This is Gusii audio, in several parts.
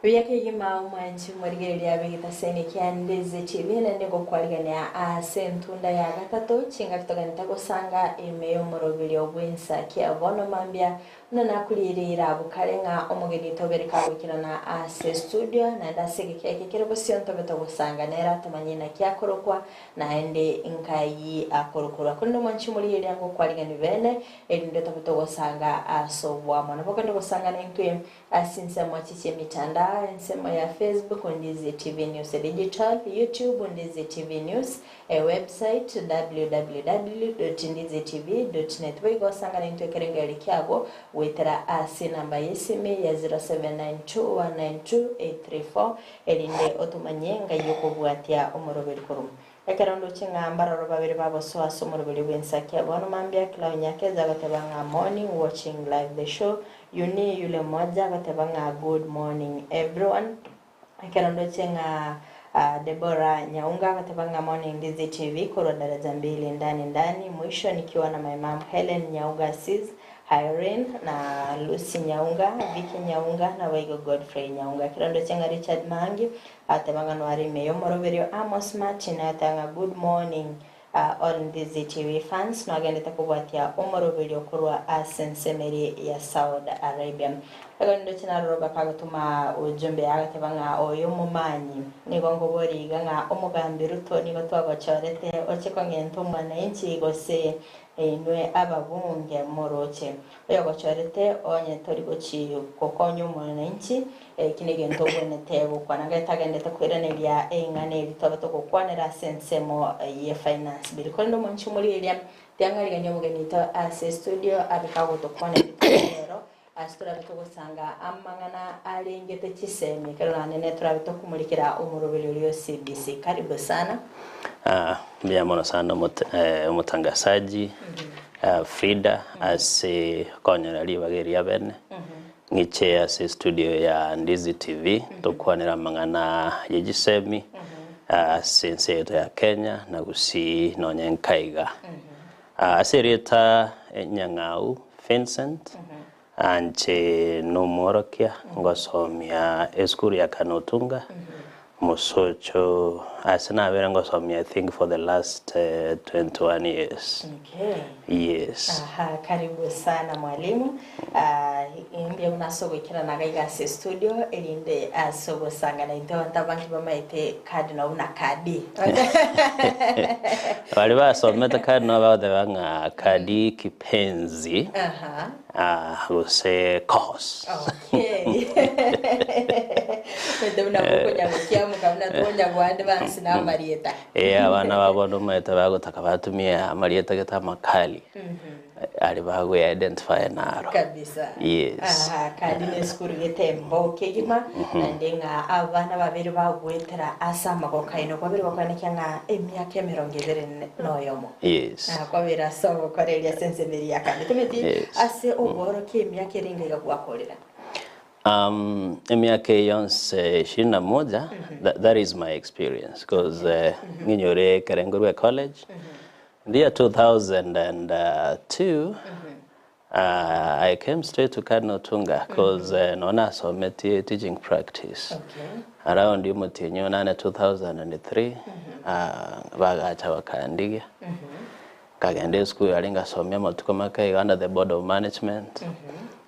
Buya kegima omwanchi morigereria b'egetaseni kia Ndizi TV naende ngokwarigania ase entunda ya gatato chingaki togenete gosanga ime y'omoroberio bw'ensa kia bono mambia buna nakuriereire abwo kare ng'a omogeni tobere kagoikerana ase studio naende ase egeka eke kere bosio ntobe togosanga nere atomanye naki akorokwa naende nkai akorokorwa korende omwanchi morigereria ngokwarigania bene erinde tobe togosanga ase obwamo nabo kende gosanga naintwe Ase ensemo chi chi'emitandao, ensemo ya Facebook, Ndizi TV News Digital, YouTube, Ndizi TV News, ewebsite, www.ndizitv.net. Boigo osangane intwe ekerengererio kiago goetera ase enamba y'esimi ya 0792192834 erinde otomanye ngai okobwatia omoroberi korwa. Ekero ndoche ng'a mbaroro babere bagosoa ase omoroberi bw'ensakia, bono mambia kila onyakeza agoteba ng'a morning watching live the show, Yuni yule mmoja agoteba ng'a good morning everyone. Ekero ndoche ng'a Deborah Nyaunga agoteba ng'a morning Ndizi TV korwa daraja mbili ndani ndani, mwisho nikiwa na my mum Hellen Nyauga sis Irene na Lucy Nyaunga, Vicky Nyaunga naboigo Godfrey Nyaunga. Ekero ndoche ng'a Richard Maangi Ateba ng'a noare ime y'omoroberio Amos Martin ateba ng'a good morning all Ndizi TV fans nogendete kobwatia omoroberio korwa ase ensemo eria ya Saudi Arabia. Ekero ndoche naroro bakagotoma ujumbe agateba ng'a oyo omomanyi nigo ngoboria iga ng'a omogambi Ruto nigo twagochorete oche kong'enta omwananchi gose Inwe ababunge moroche oyogochorete onye tori gochi gokonya omwananchi, eki negento ogwenerete gokwana. Ngai tagenderete koiraneria eng'ana eri tobe togokwanera ase ensemo ye finance bill. Korende omwanchi omorigereria, tiang'arigania omogeni oito ase estudio abe kagotokwanera rituko ria rero, ase torabe togosanga amang'ana arengete chisemi ekero nonye torabe tokomorikera omoroberi oria o CBC. Karibu sana. Ah, mbuya mono sana omot- omotangasaji Frida ase okonyora ribaga eri riabene ng'iche ase studio ya Ndizi TV tokwanere amang'ana ye chisemi ase ense yaito ya Kenya na gusii nonye nkaiga. Ase erieta Nyang'au Vincent, Inche nomworokia ngosomia esukuru ya Kanotunga, Mosocho, ase nabere ngosomia I think for the last 21 years. Okay. Yes. Aha, karibu sana mwalimu. Ah, mbuya buna ase ogoikerana iga iga ase estudio erinde ase ogosangana intwe abanto abange bamaete cardinal buna kadi. Baria basomete cardinal bagoteba ng'a kadi kipenzi Aha. ah, gose course. Okay. Omanyete buna bokonya gokiamoka buna tonya goa advance na amarieta. Eh, abana ba bono omanyete bagotaka batumie amarieta gete amakali. Aria bagoe identify naro. Kabisa. Yes. Aha, kandi na esukuru gete embo kegima, naende ng'a abana babere bagoetera ase amagoko aino kwabere gokwanekia ng'a emiaka emerongo ebere na oyomo. Yes. Ah, kwabere ase ogokoreria ase ensemo eria ya kande. Tomanyeti Yes. ase obworokia emiaka ere enga iga gwakorera. Um, emiaka eye yonsi ishirini na moja, that, that is my experience because uh, ng'inyore ekere nkorwa college In the year 2002, uh, I came straight to Cardinal Tunga because uh, no nasometie teaching practice. Okay. Around omotienyi onane 2003, uh, bagacha bakandigia. Nkagenda esukuru aria ngasomia amatuko make iga under the board of management.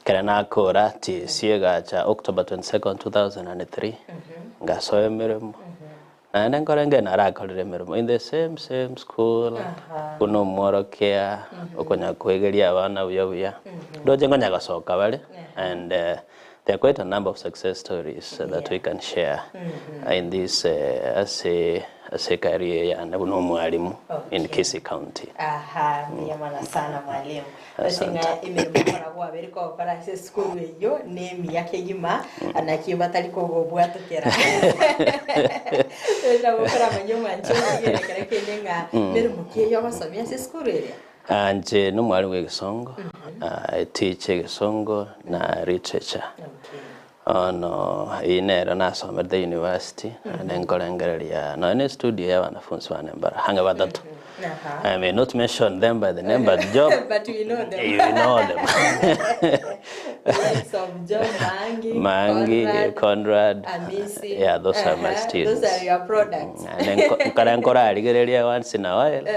Ekero nakora TSC egacha October 22nd 2003, ngasoa emeremo. Naende nkorenge narakorire emeremo in the same same school, buna omworokia, okonya koegeria abana buya buya, ndoche nkonya gosoka bare and there are quite a number of success stories that we can share in this ase ase ecareer yane buna omwalimu in Okay. Kisii County. Aha, mbuya mono sana mwalimu. Ase Asante. ng'a emeremo okora kwabeire kogokora ase esukuru eyio nemiya kegima, naki batari kogobwatokera. Nabo okoramanya omwanchi omorigereria ekero kende ng'a meremo ki eyio ogosomia ase esukuru eria. Ah, Inche nomwalimu bwa egesongo, I teach egesongo na literature. Okay. Bono eyio nero nasomerete university, naende nkorengereria nonya na estudio ya abanafunsi bane mbare ang'e batato. I may not mention them by the name but Job, But we know them. you know them. The likes of Job Maangi, Maangi, Conrad, Conrad, Amisi. yeah, those are my students. Those are your products. Naende nko- nkare nkorarigereria once in a while,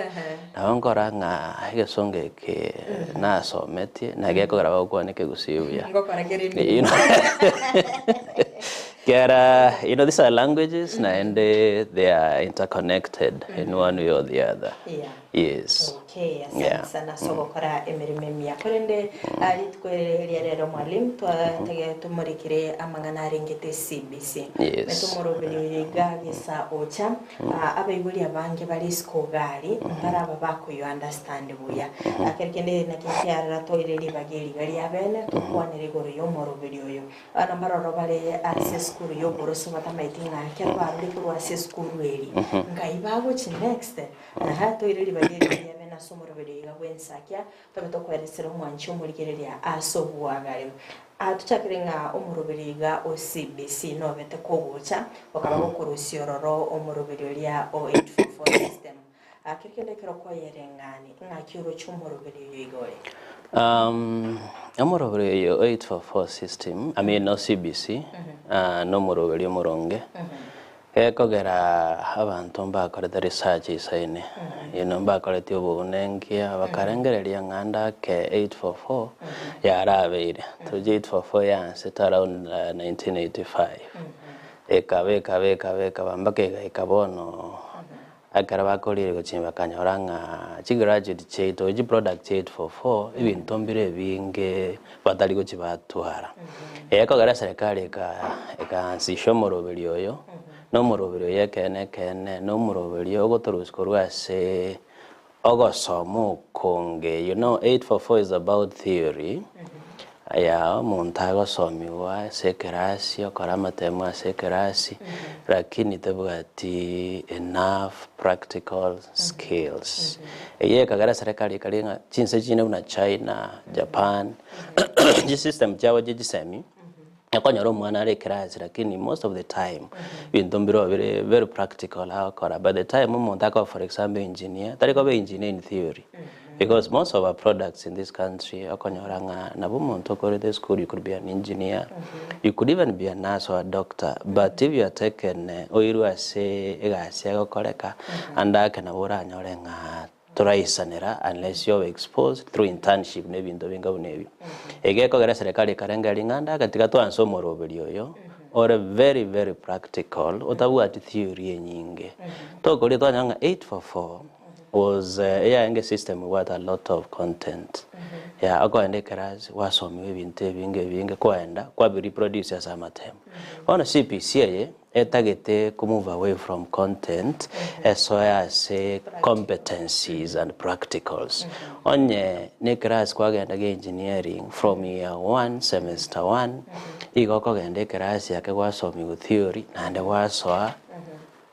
Nabo nkora ng'a egesongo eke nasometie na gekogera bagokwana ekegusii buya. Ngokora kere You emeremo. know, Kiara, you know, these are languages naende they are interconnected in one way or the other. Yeah. Yes. Okay, asante Yeah. sana ase ogokora emeremo emiya. Korende ah, rituko eri ria rero mwalimu twatege tomorekere amang'ana arengete CBC. Yes. Netomoroberio oyo iga gesa ocha Abaibori abange bare isiko iga aria, mbaraba bakoyo understand buya. Ekero kende naki nkiarora toire ribaga eri iga ria bene, tokwanere igoro y'omoroberi oyo. Abana mbaroro bare ase esukuru y'oboroso batamaeti ng'a ekero barure korwa ase esukuru eri, nkai bagochi next? Aha, toire ribaga eri iga ria bene ase omoroberi oyo iga bw'ensakia, Tobe tokoeresera omwanchi omorigereria ase obwagare. Aa tochakere ng'a omoroberi iga o CBC nobete kogocha okaba gokorusia ororo omoroberi oria o 844 system. Aa keri kende ekero koyereng'ani ng'aki oroche omoroberi oyo iga ore? Omoroberi oyo o 844 system, I mean o CBC, nomoroberi omoronge. Gekogera abanto mbakorete research isaine, you know, mbakoreti obounenkia, bakarengereria ng'a ndake 844 yarabeire. Tochi 844 yaansete around 1985, ekaba ekaba ekaba ekaba mpaka egaika bono Ekero bakorire gochia bakanyora ng'a chigraduate chiaito, chiproduct chia 844, ebinto mbire ebinge batari gochia batwara. Ekogera eserekari eka ekaansisha omoroberio oyo, na omoroberio oyo ekeene ekeene, na omoroberio ogotorusia korwa ase ogosoma okonge, you know 844 is about theory, Aya omonto agosomiwa ase ekerasi, okora amatemo ase ekerasi, lakini tabwati enough practical skills. Eyio ekagera eserekari ekari ng'a chinse chinde buna China, Japan, chisystem chiabo chie chisemi, okonyora omwana are ekerasi lakini most of the time, ebinto mbirobio bire very practical agokora. By the time omonto akoba for example engineer, tari koba engineer in theory. Because most of our products in this country okonyora ng'a nabo omonto okorete esukuru you could be an engineer, you could even be a nurse or a doctor but if you are taken oirwe ase egasi egokoreka ande ake nabo oranyore ng'a toraisanera unless you are exposed through internship na ebinto binga buna ebio. Iga ekogera eserekari ekarengereria ng'a ande ake tiga toanse omoroberi oyo ore very very practical otabwati theory enyinge. Tokoria twanyora ng'a 844 Was eyarenge system ebwate a lot of content yeah okoenda ekerasi gwasomiwa ebinto ebinge ebinge kwaenda kwabi reproduce ase amatemo. Bono CBC eye etagete ko move away from content esoe ase competencies and practicals. Onye ne ekerasi kwagenda gia engineering from year one semester one igo okogenda ekerasi ake gwasomiwa theory naende gwasoa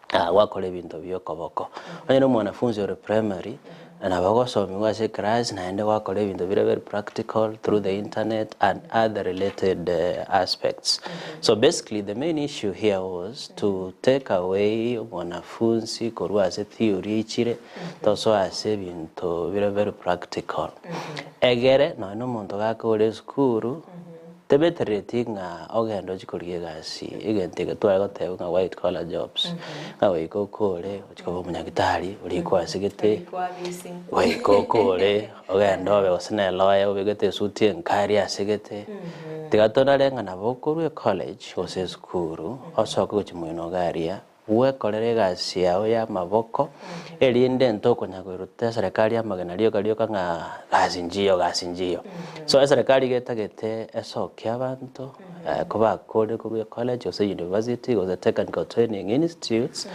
Gwakora ebinto bi'okoboko. Onye nomwanafunzi ore primary, nabo ogosomiwa ase eclass naende gwakora ebinto bire very practical through the internet and other related aspects. So basically the main issue here was to take away omwanafunzi korwa ase theory eichire tosoe ase ebinto bire very practical. Egere nonye na omonto gakore esukuru. Tebeterereti ng'a ogende ochie korigia egasi, egento eke tware goteba ng'a white collar jobs, ng'a goika okore ochie koba omonyagitari orikwe ase gete, goika okore ogende obe gose na elawyer obegete esuti enkari ase gete. Tiga tonare ng'a nabo okorwa ecollege gose esukuru, osoke gochia moino iga aria. Gwekorera egasi yao y'amaboko, erinde ntokonya koiruta eserekari amagena rioka rioka ng'a gasi nchiyo gasi nchiyo. So eserekari iga etagete esokie abanto kobakorire korwa ecollege gose university gose technical training institutes,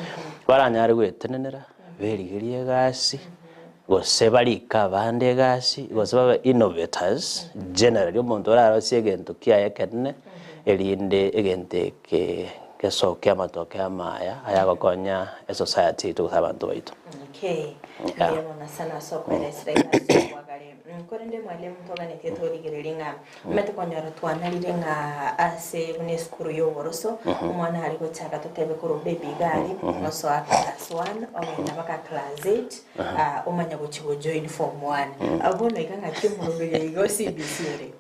baranyare goetenenera, berigerie egasi, gose barike abande egasi, gose babe innovators generally, omonto orarosie egento kiaye ekenene, erinde egento eke gesoke amatoke amaya ayagokonya esociety yaito gose abanto baito. Okay. Mbuya mono sana ase okoeresera iga ase obwagare. Korende mwalimu ntoganetie torigererie ng'a omanyete konyora twanarire ng'a ase buna esukuru ya oboroso, omwana are gochaka totebe korwa baby iga aria, osoa class one ogenda mpaka class eight, ah, omanya gochia gojoin form one. Bono iga ng'aki omoroberio iga o CBC ore?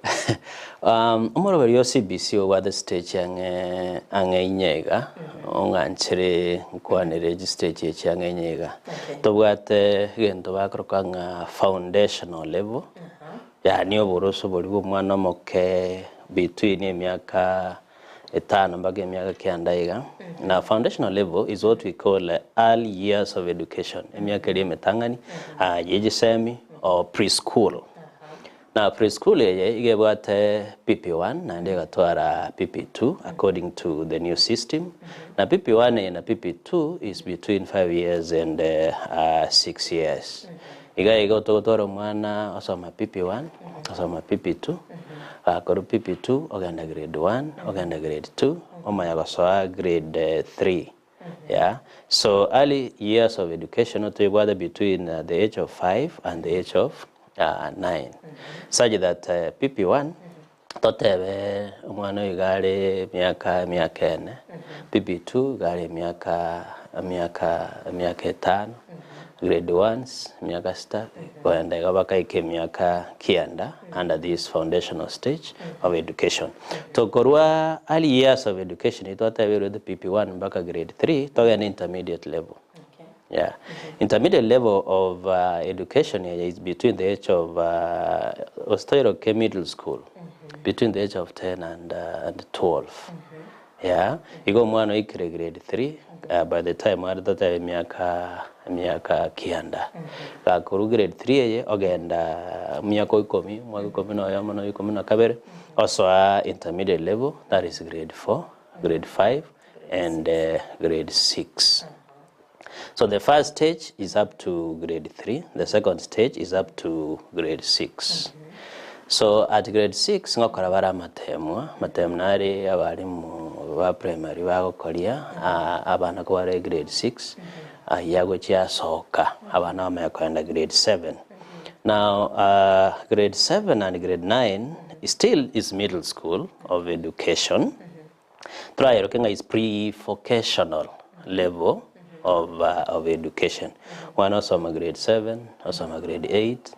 Omoroberio o CBC obwate stage ang'e ang'e inye iga, ong'anchere nkwanere chistage echi ang'e inye iga. Okay. Tobwate egento bakoroka ng'a foundational level, yaani oboroso boria bwa omwana omoke between emiaka etano mpaka emiaka kianda iga. Na foundational level is what we call early years of education, emiaka eria emetang'ani ye chisemi or preschool. Na preschool eye iga ebwate PP1 naende egatwara PP2 according to the new system. Na PP1 eye na PP2 is between 5 years and 6 years. Iga igo togotwara omwana osoma PP1, osoma PP2, gakorwa PP2 ogenda grade 1, ogenda grade 2, omanya gosoa grade 3. Yeah, so early years of education toebwate between the age of 5 and the age of 9 such that PP1 totebe omwana oyo iga are emiaka emiaka ene, PP2 iga are emiaka emiaka emiaka etano, grade ones emiaka sita, koenda iga bakaika emiaka kianda under this foundational stage of education. Tokorwa early years of education eye twatebeirwe the PP1 mpaka grade 3 togende intermediate level. Okay. Yeah. Intermediate level of education eye is between the age of ostoiroke middle school between the age of 10 and, and 12. Yeah. Igo omwana oikire grade 3 by the time are totebe emiaka emiaka kianda. Gakorwa grade 3 eye ogenda miaka ikomi, omwaka ikomi na oyomo na ikomi na kabere, osoa intermediate level that is grade 4, grade 5 and grade 6. So the first stage is up to grade 3, the second stage is up to grade 6. So at grade 6 ngokora bare amatemwa, amatemu nare abarimu ba primary bagokoria abana ko bare grade 6 ayia agochia asoka abana bamanya kogenda grade 7. Now grade 7 and grade 9 still is middle school of education. Torayeroke ng'a is pre-vocational level of, of education. Omwana osoma grade 7, osoma grade 8,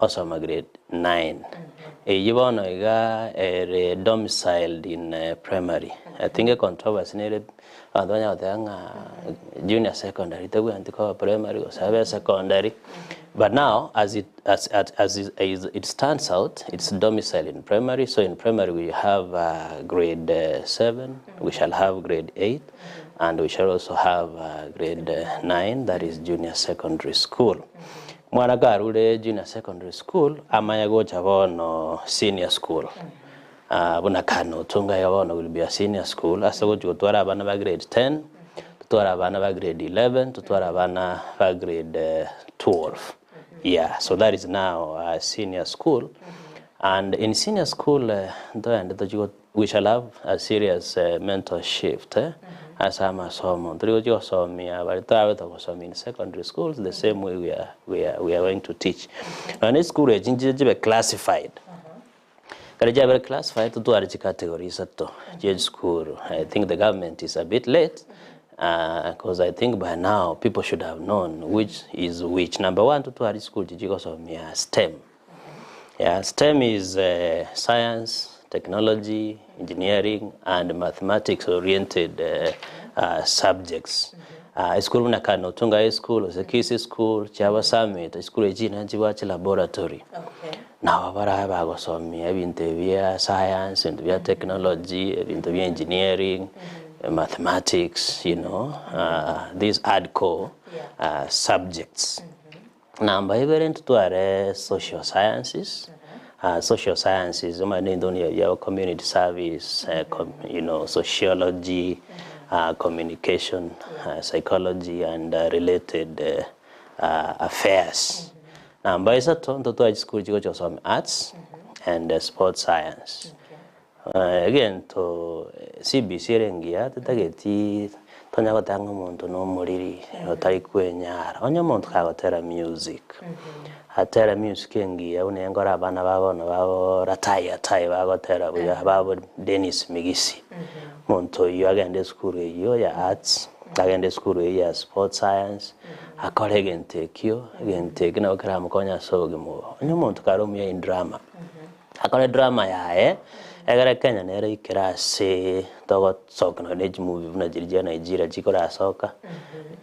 osoma grade 9. Eyio bono iga ere domiciled in primary. I think econtroversy nere abanto banyara goteba ng'a junior secondary tebwenereti koba primary gose abe secondary. But now as it as, as, as it, as it stands out, it's domiciled in primary. So in primary we have grade 7, we shall have grade 8, and we shall also have grade 9, that is junior secondary school. Mwana karure junior secondary school, amanye gocha bono senior school. Buna kano otunga iga bono will be a senior school, ase gochi gotwara abana ba grade 10, totware abana ba grade 11, totware abana ba grade 12. Yeah, so that is now senior school. And in senior school, ntoende tochi go- we shall have a serious mental shift eh, ase amasomo. Ntori gochi gosomia baria twabete gosomia in secondary schools the same way we are going to teach. Nonya esukuru echi nchire chibe classified. Ekero chiabere classified totware chicategory isato chia chisukuru. I think the government is a bit late because I think by now people should have known which is which. Number one, totware chisukuru chiria chigosomia STEM. Yeah, STEM is science, technology, engineering and mathematics oriented subjects. Esukuru buna Kanotunga High School, gose Kisii School, Chiaba Summit, esukuru echi nigo chibwate chilaboratory. Okay. Nabo barabe bagosomia ebinto ebi bia science, ebinto bia technology, ebinto bia engineering, mathematics, you know, these hardcore subjects. Namba ibere ntotware social sciences, social sciences omanye nento niyo bia community service, you know, sociology, communication, psychology and related affairs. Namba isato ntotware chisukuru chigocha gosoma arts and sports science. Egento CBC ere engiya tetageti Tonya goteba ng'a omonto na omoriri otari kwenyara. Onye omonto kagotera music, atere music engiya buna enkore abana ba bono babo Ratai Atai bagotera buya, babo Dennis Migisi. Omonto oyio agende esukuru eyio ya arts, agende esukuru eyio ya sports science, akore egento ekio, egento ekio nabo keramokonye ase obogima obo. Onye omonto kare omuya in drama, Akore drama yaye, egere Kenya nere eikere ase togosoka nonye ne chimovie buna chiria chia Nigeria chikorasoka,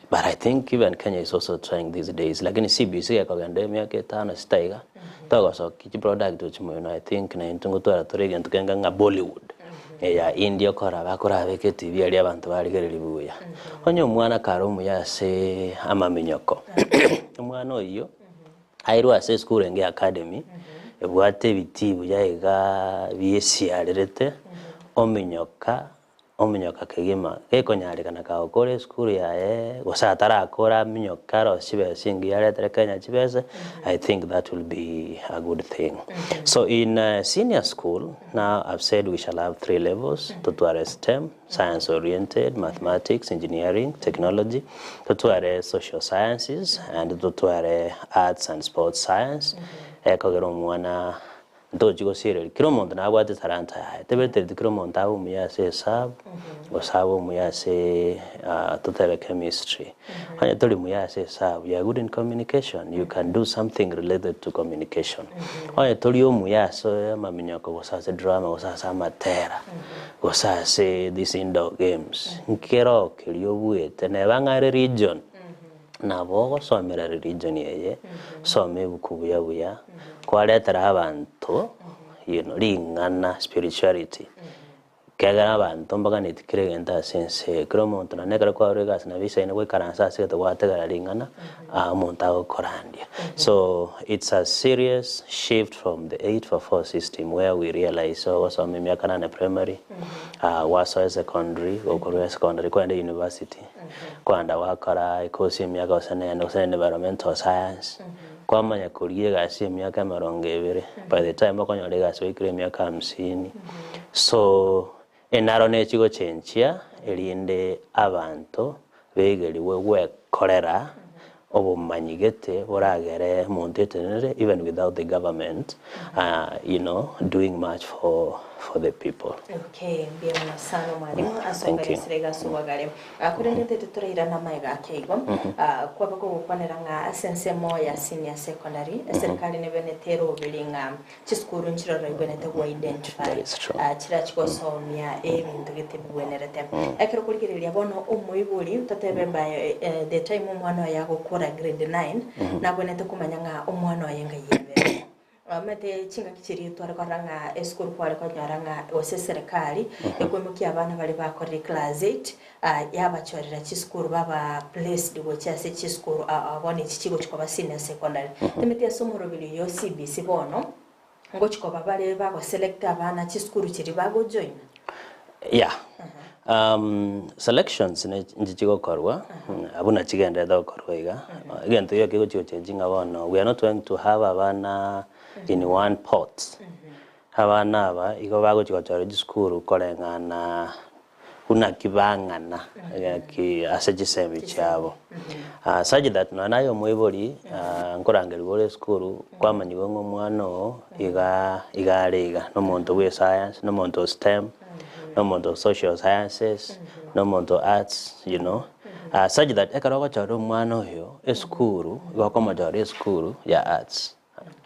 but I think even Kenya is also trying these days lakini CBC gekogenda emiaka etano sita iga, togosokia chiproduct gochia moino I think naintwe ngotwara tore egento kenge ng'a Bollywood, eya India okora bakorabeka etibi aria abanto barigereria buya. Onye omwana kare omuya ase amaminyoko, omwana oyio. Airwe ase esukuru enge ya academy, ebwate ebitii buya iga biesiarerete, ominyoka, ominyoka kegima, gekonyarekana kagokora esukuru yaye, gose atarakora aminyoke arose chibesa chingiya aretere Kenya chibesa, I think that will be a good thing. So in senior school, now I've said we shall have three levels, totware STEM, Science oriented, mathematics, engineering, technology, totware social sciences and totware arts and sports science, ekogera omwana ntochi gosiereria kera omonto nabwate etalanta yaye, tebetereti kera omonto abe omuya ase esabu, gose abe omuya ase totebe chemistry. Onye tori muya ase esabu, you are good in communication, you can do something related to communication. Onye tori omuya ase amaminyoko gose ase drama gose ase amatera, gose ase these indoor games, nkero keria obuete neba ng'a religion, nabo ogosomera religion eye, soma ebuku buya buya, kwaretera abanto you know ring'ana spirituality. Ekiagera abanto mbaganeti kera egento ase ense eye, kera omonto naende ekero kwarure egasi nabo isaine goikaransa ase egento gwategera ring'ana, aa omonto agokorandia. So it's a serious shift from the 844 system where we realize ogosoma emiaka nane primary, gwasoa esecondary, gokorwa esecondary kwagenda university, kwagenda gwakora ecourse ya emiaka gose nene gose environmental science, kwamanya korigia egasi emiaka emerongo ebere, by the time okonyora egasi gwaikire emiaka hamsini. So, enaro nechi gochenchia erinde abanto begerigwe gwekorera obomanyi gete boragere omonto etenenere even without the government you know doing much for for the people. Okay, mbuya mono sana omwalimu ase Thank you. okoeresera iga ase obwagare. Ah, korende ntete torairane amaiga ake igo, ah, kwaba kogokwanera ng'a ase ensemo ya senior secondary, eserikari nebenete eroberi ng'a chisukuru nchiroro igwenerete go identify That is true. ah, chirachi gosomia ebinto gete bigwenerete. Ekero okorigereria bono omoibori totebe by eh, the time omwana oye agokora grade 9, nagwenerete komanya ng'a omwana oye ngai abere. Omanyete chingaki chiria tware korora ng'a esukuru kware konyora ng'a gose eserekari ekoimokia abana baria bakorire class eight, yabachorera chisukuru baba placed gochia ase chisukuru ao bono echi chigochia koba senior secondary. Timeti ase omoroberi oyo o CBC bono, ngochia koba bare bago select abana chisukuru chiria bagojoina. Yeah. Selections ne nchi chigokorwa, buna chigenderete gokorwa iga, egento gioka kegochi gochengi ng'a bono we are not going to have abana in one pot. Abana aba igo bagochi gochora chisukuru koreng'ana buna ki bang'ana ki ase chisemi chiabo. Such that nonya naye omoibori nkorangerigwa ore esukuru kwamanyigwa ng'a omwana oo iga iga are iga, na omonto bwa escience, na omonto o STEM, na omonto o social sciences, na omonto o arts you know, such that ekero ogochora omwana oyo esukuru, igo okomochora esukuru ya arts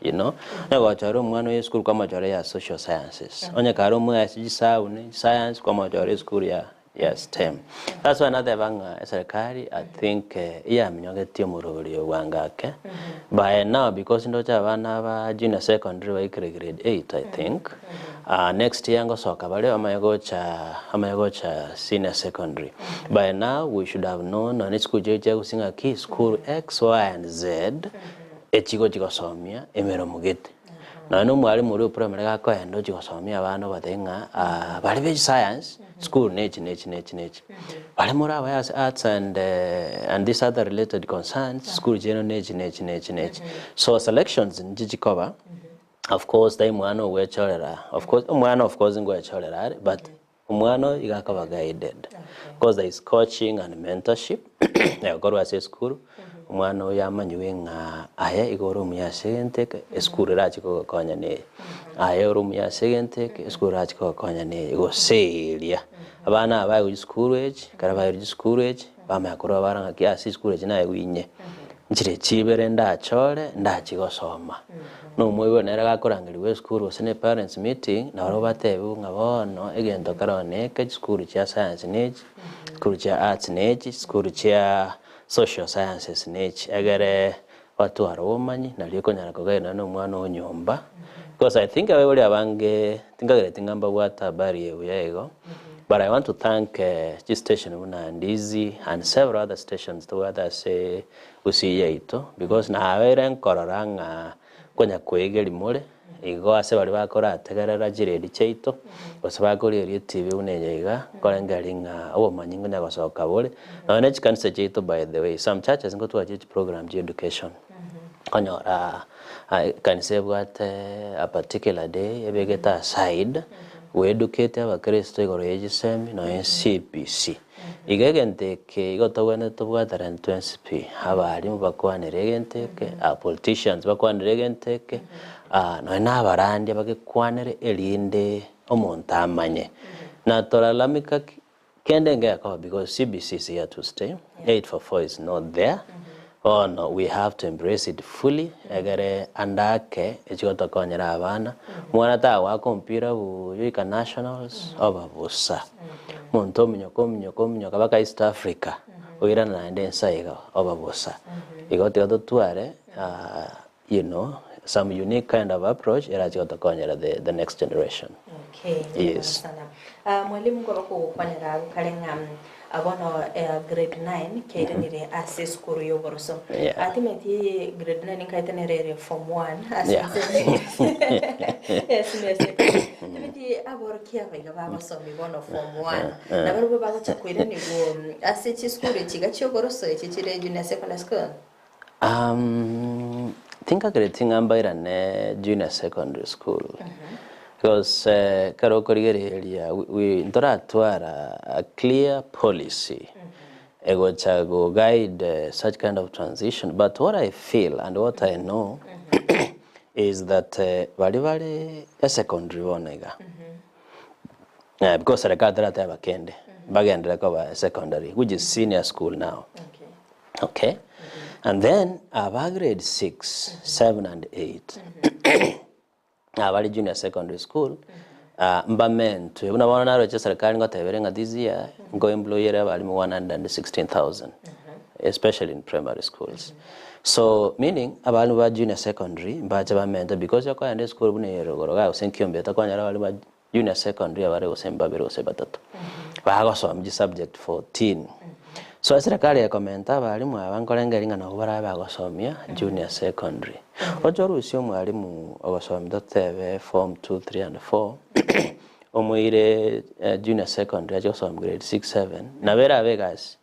you know, onye gochora omwana oyo esukuru kwamochora ya social sciences, onye kare omoyasi chisabu ne chiscience kwamochora esukuru ya ya STEM. That's why nateba ng'a eserikari I think eyaminyogeti omoroberi oyo bwango ake, by now because ndoche abana aba junior secondary baikire grade eight I think, next year ngosoka bare bamanye gocha bamanye gocha senior secondary. By now we should have known nonye chisukuru chiria chia gusii ng'aki school X, Y and Z echigochi gosomia emeromo gete. Nonya na omwalimu oria o primary gakoenda ochia gosomia abana obatebie ng'a baria be chiscience, school nechi nechi nechi nechi. Baria more abaye ase arts and and these other related concerns, school chiaino nechi nechi nechi nechi. So selections nichi chikoba, of course tari mwana ogwechorera, of course omwana of course ngoechorera are but. Omwana oyo iga akoba guided because there is coaching and mentorship egokorwa ase esukuru, omwana oyo amanyigwe ng'a aye iga ore omuya ase egento eke, esukuru erache kogokonya neye, aye ore omuya ase egento eke, esukuru erache kogokonya neye, gose eria. Abana aba baye chisukuru echi, ekero bairwe chisukuru echi, bamanya korwa bara ng'aki ase chisukuru echi naye inye, nchire chibere ndachore ndachie gosoma. Na omoibori nere gakorangerigwa esukuru gose na eparents meeting, nabarabwo batebiwe ng'a bono egento kero neke, chisukuru chia science nechi, chisukuru chia arts nechi, chisukuru chia social sciences nechi, egere batware obomanyi nario ekonyara kogaina na omwana o nyomba. Because I think abaibori abange tinkagereti ng'a mbabwate habari eye buya igo, but I want to thank chistation buna Ndizi and several other stations tobwate ase gusii yaito because nabeire nkorora ng'a konya koegeria more igo ase baria bakorategerera chiredio chiaito gose bakorigereria etv buna eye iga, nkorengereria ng'a obomanyi nkonya gosoka bore, nonya ne chikanisa chiaito by the way, some churches nkotwara chiprogram chia education, okonyora ekanisa ebwate a particular day ebegete aside goeducate abakristo igoro ya chisemi nonya CBC. Iga egento eke igo tobwenerete tobwaterane twensi pi, abalimu bakwanere egento eke, abapoliticians bakwanere egento eke, nonya na abarandia bagekwanere erinde omonto amanye. Na toralalamika ki, kende ngekoba because CBC is here to stay, 844 is not there, bono we have to embrace it fully, egere ande ake echigotokonyera abana, omwana tagoaka omopira buya oika nationals, oba bosa. Omonto ominyoka ominyoka ominyoka mpaka East Africa, oirana naende ense iga, oba bosa. Igo tiga totware you know, some unique kind of approach erache gotokonyera the, the next generation. Okay, Yes. sana. Ah, mwalimu nkoba kogokwanera abwo kare ng'a ah, bono eh, grade 9 keiranire ase esukuru y'oboroso. Yeah. Atimeti grade 9 nkaete nere ere form 1 ase Yeah. Yes, yes. Timeti aborokia abaiga bagosomi bono form 1 nabarobwo bagocha koiranigwa ase chisukuru echi iga chi'oboroso echi chire junior secondary school. Um, tinkagereti ng'a mbairane junior secondary school because eh, ekero okorigereria we- we ntoratwara a clear policy egocha go guide eh, such kind of transition but what I feel and what I know is that eh, baria bare esecondary bono iga eh, because serikali terateba kende bagenderere koba secondary which is senior school now Okay. Okay, and then aba grade 6, 7 and 8 abari junior secondary school ah, mbamentwe buna bono naroche serikali ngotebere ng'a this year nkoemployere abalimu 116,000 especially in primary schools so meaning abalimu ba junior secondary mbache bamentwe because okoenda esukuru buna eye rogoro iga gose nkiombe tokonyora abalimu ba junior secondary abare gose mbabere gose batato bagosomia chisubject 14 so eserekari ekomenta abalimu aba nkorengereria ng'a nabo barabe bagosomia junior secondary oche orusie omwalimu ogosomia totebe form 2, 3 and 4 omoire junior secondary ache gosomia grade 6, 7 nabo erabe egasi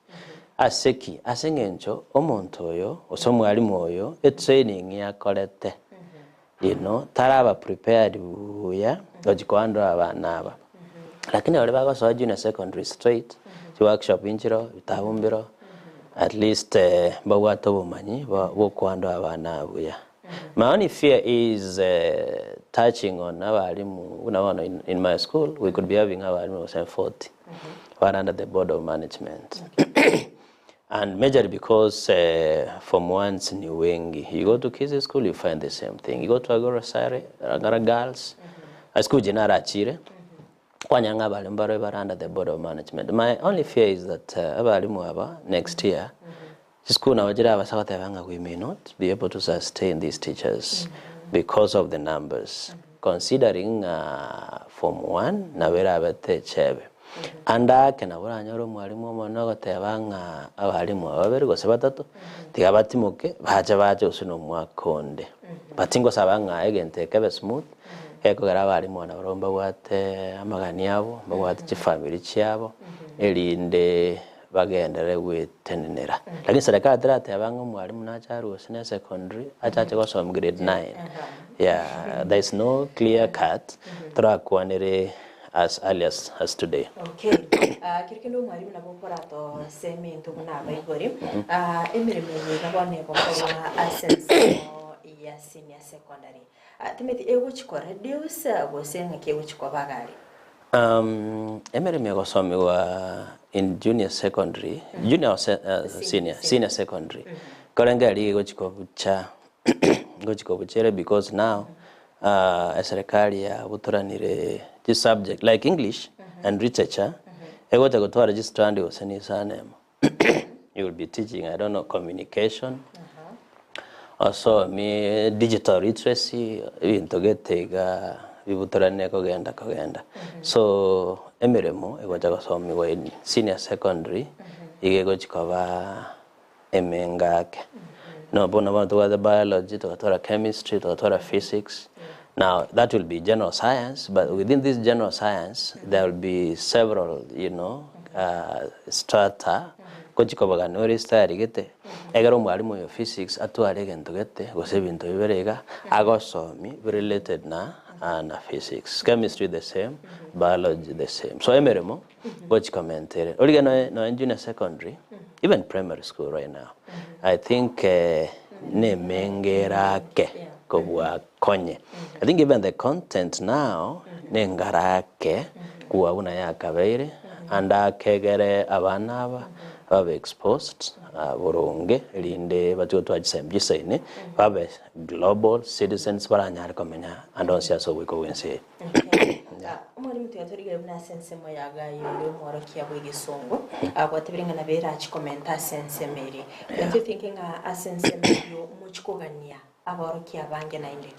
ase ki? Ase eng'encho omonto oyo gose omwalimu oyo etraining yakorete You know, taraba prepared buya gochi kohandle abana aba. Lakini baria bagosoa junior secondary straight, chiworkshop nchiroo, ebitabu mbiroo, at least eh, mbabwate obomanyi bwa bwokohandle abana aba buya. My only fear is eh, touching on abalimu buna bono in, in my school we could be having abalimu gose 40 bare under the board of management. And majorly because uh, form ones ni wengi. You go to Kisii school, you find the same thing. You go to Agora Sare, Agora Girls, mm -hmm. school jenara achire. Kwanyanga abalimu barwe bara under the board of management. My only fear is that uh, abalimu aba next year, mm -hmm. school na wajira abasagoteba nga we may not be able to sustain these teachers mm -hmm. because of the numbers. Mm -hmm. Considering uh, form 1 nabera abete chebe. Ande ake nabo oranyore omwalimu omonene ogoteba ng'a abalimu aba babere gose batato, tiga batimoke, bache bache gose na omwaka onde. But tingosaba ng'a egento ekebe smooth, gekogera abalimu aba nabarabwo mbabwate amagani abo, mbabwate chifamiri chiabo, erinde bagenderere goetenenera. Lakini serikali terateba ng'a omwalimu nache arwe gose na esecondary, achache gosoma grade nine. Yeah, there is no clear cut, torakwanere. as early as, as today. Okay. Ah, kero kende omwarimu nabo okoratosema into buna abaibori. Ah, emeremo eye iga bono egokorwa ase ensemo ya senior secondary. Ah, timeti egochi ko reduce gose ng'aki egochi koba iga aria? Emeremo egosomiwa in junior secondary, junior or senior, senior secondary, korenge aria egochi kobucha, egochi kobucha ere because now eserekari yabutoranire chisubject like English and literature, egocha gotwara chistrand gose na isano emo. You will be teaching, I don't know, communication, osomie digital literacy, ebinto gete iga bibutorane kogenda kogenda. So emeremo egocha gosomiwa in senior secondary, iga egochi koba emenge ake. No bono bono tobwate biology, togatwara chemistry, togatwara physics. Now that will be general science, but within this general science there will be several, you know, strata gochi kobagana ore style gete, ekero omwalimu oyo physics atware egento gete gose ebinto bibere iga, agosomi related na na physics. Chemistry the same, biology the same. So emeremo gochi komenta ere. Origia noe noe junior secondary, even primary school right now, I think nemenge ere ake kobua konye. I think even the content now nengara ake kobua buna yakabeire, ande akegere abana aba babe exposed boronge erinde bachie gotwara chisemi chisaine, babe global citizens baranyare komenya ande onsi ase oboiko bw'ense eye. Okay. Omwalimu tiga torigere buna ase ensemo ya Gayo ore omworokia bw'egesongo, gwatebire ng'a nabo erache komenta ase ensemo eria. Don't you think ng'a ase ensemo eyio mochie kogania aborokia abange naende?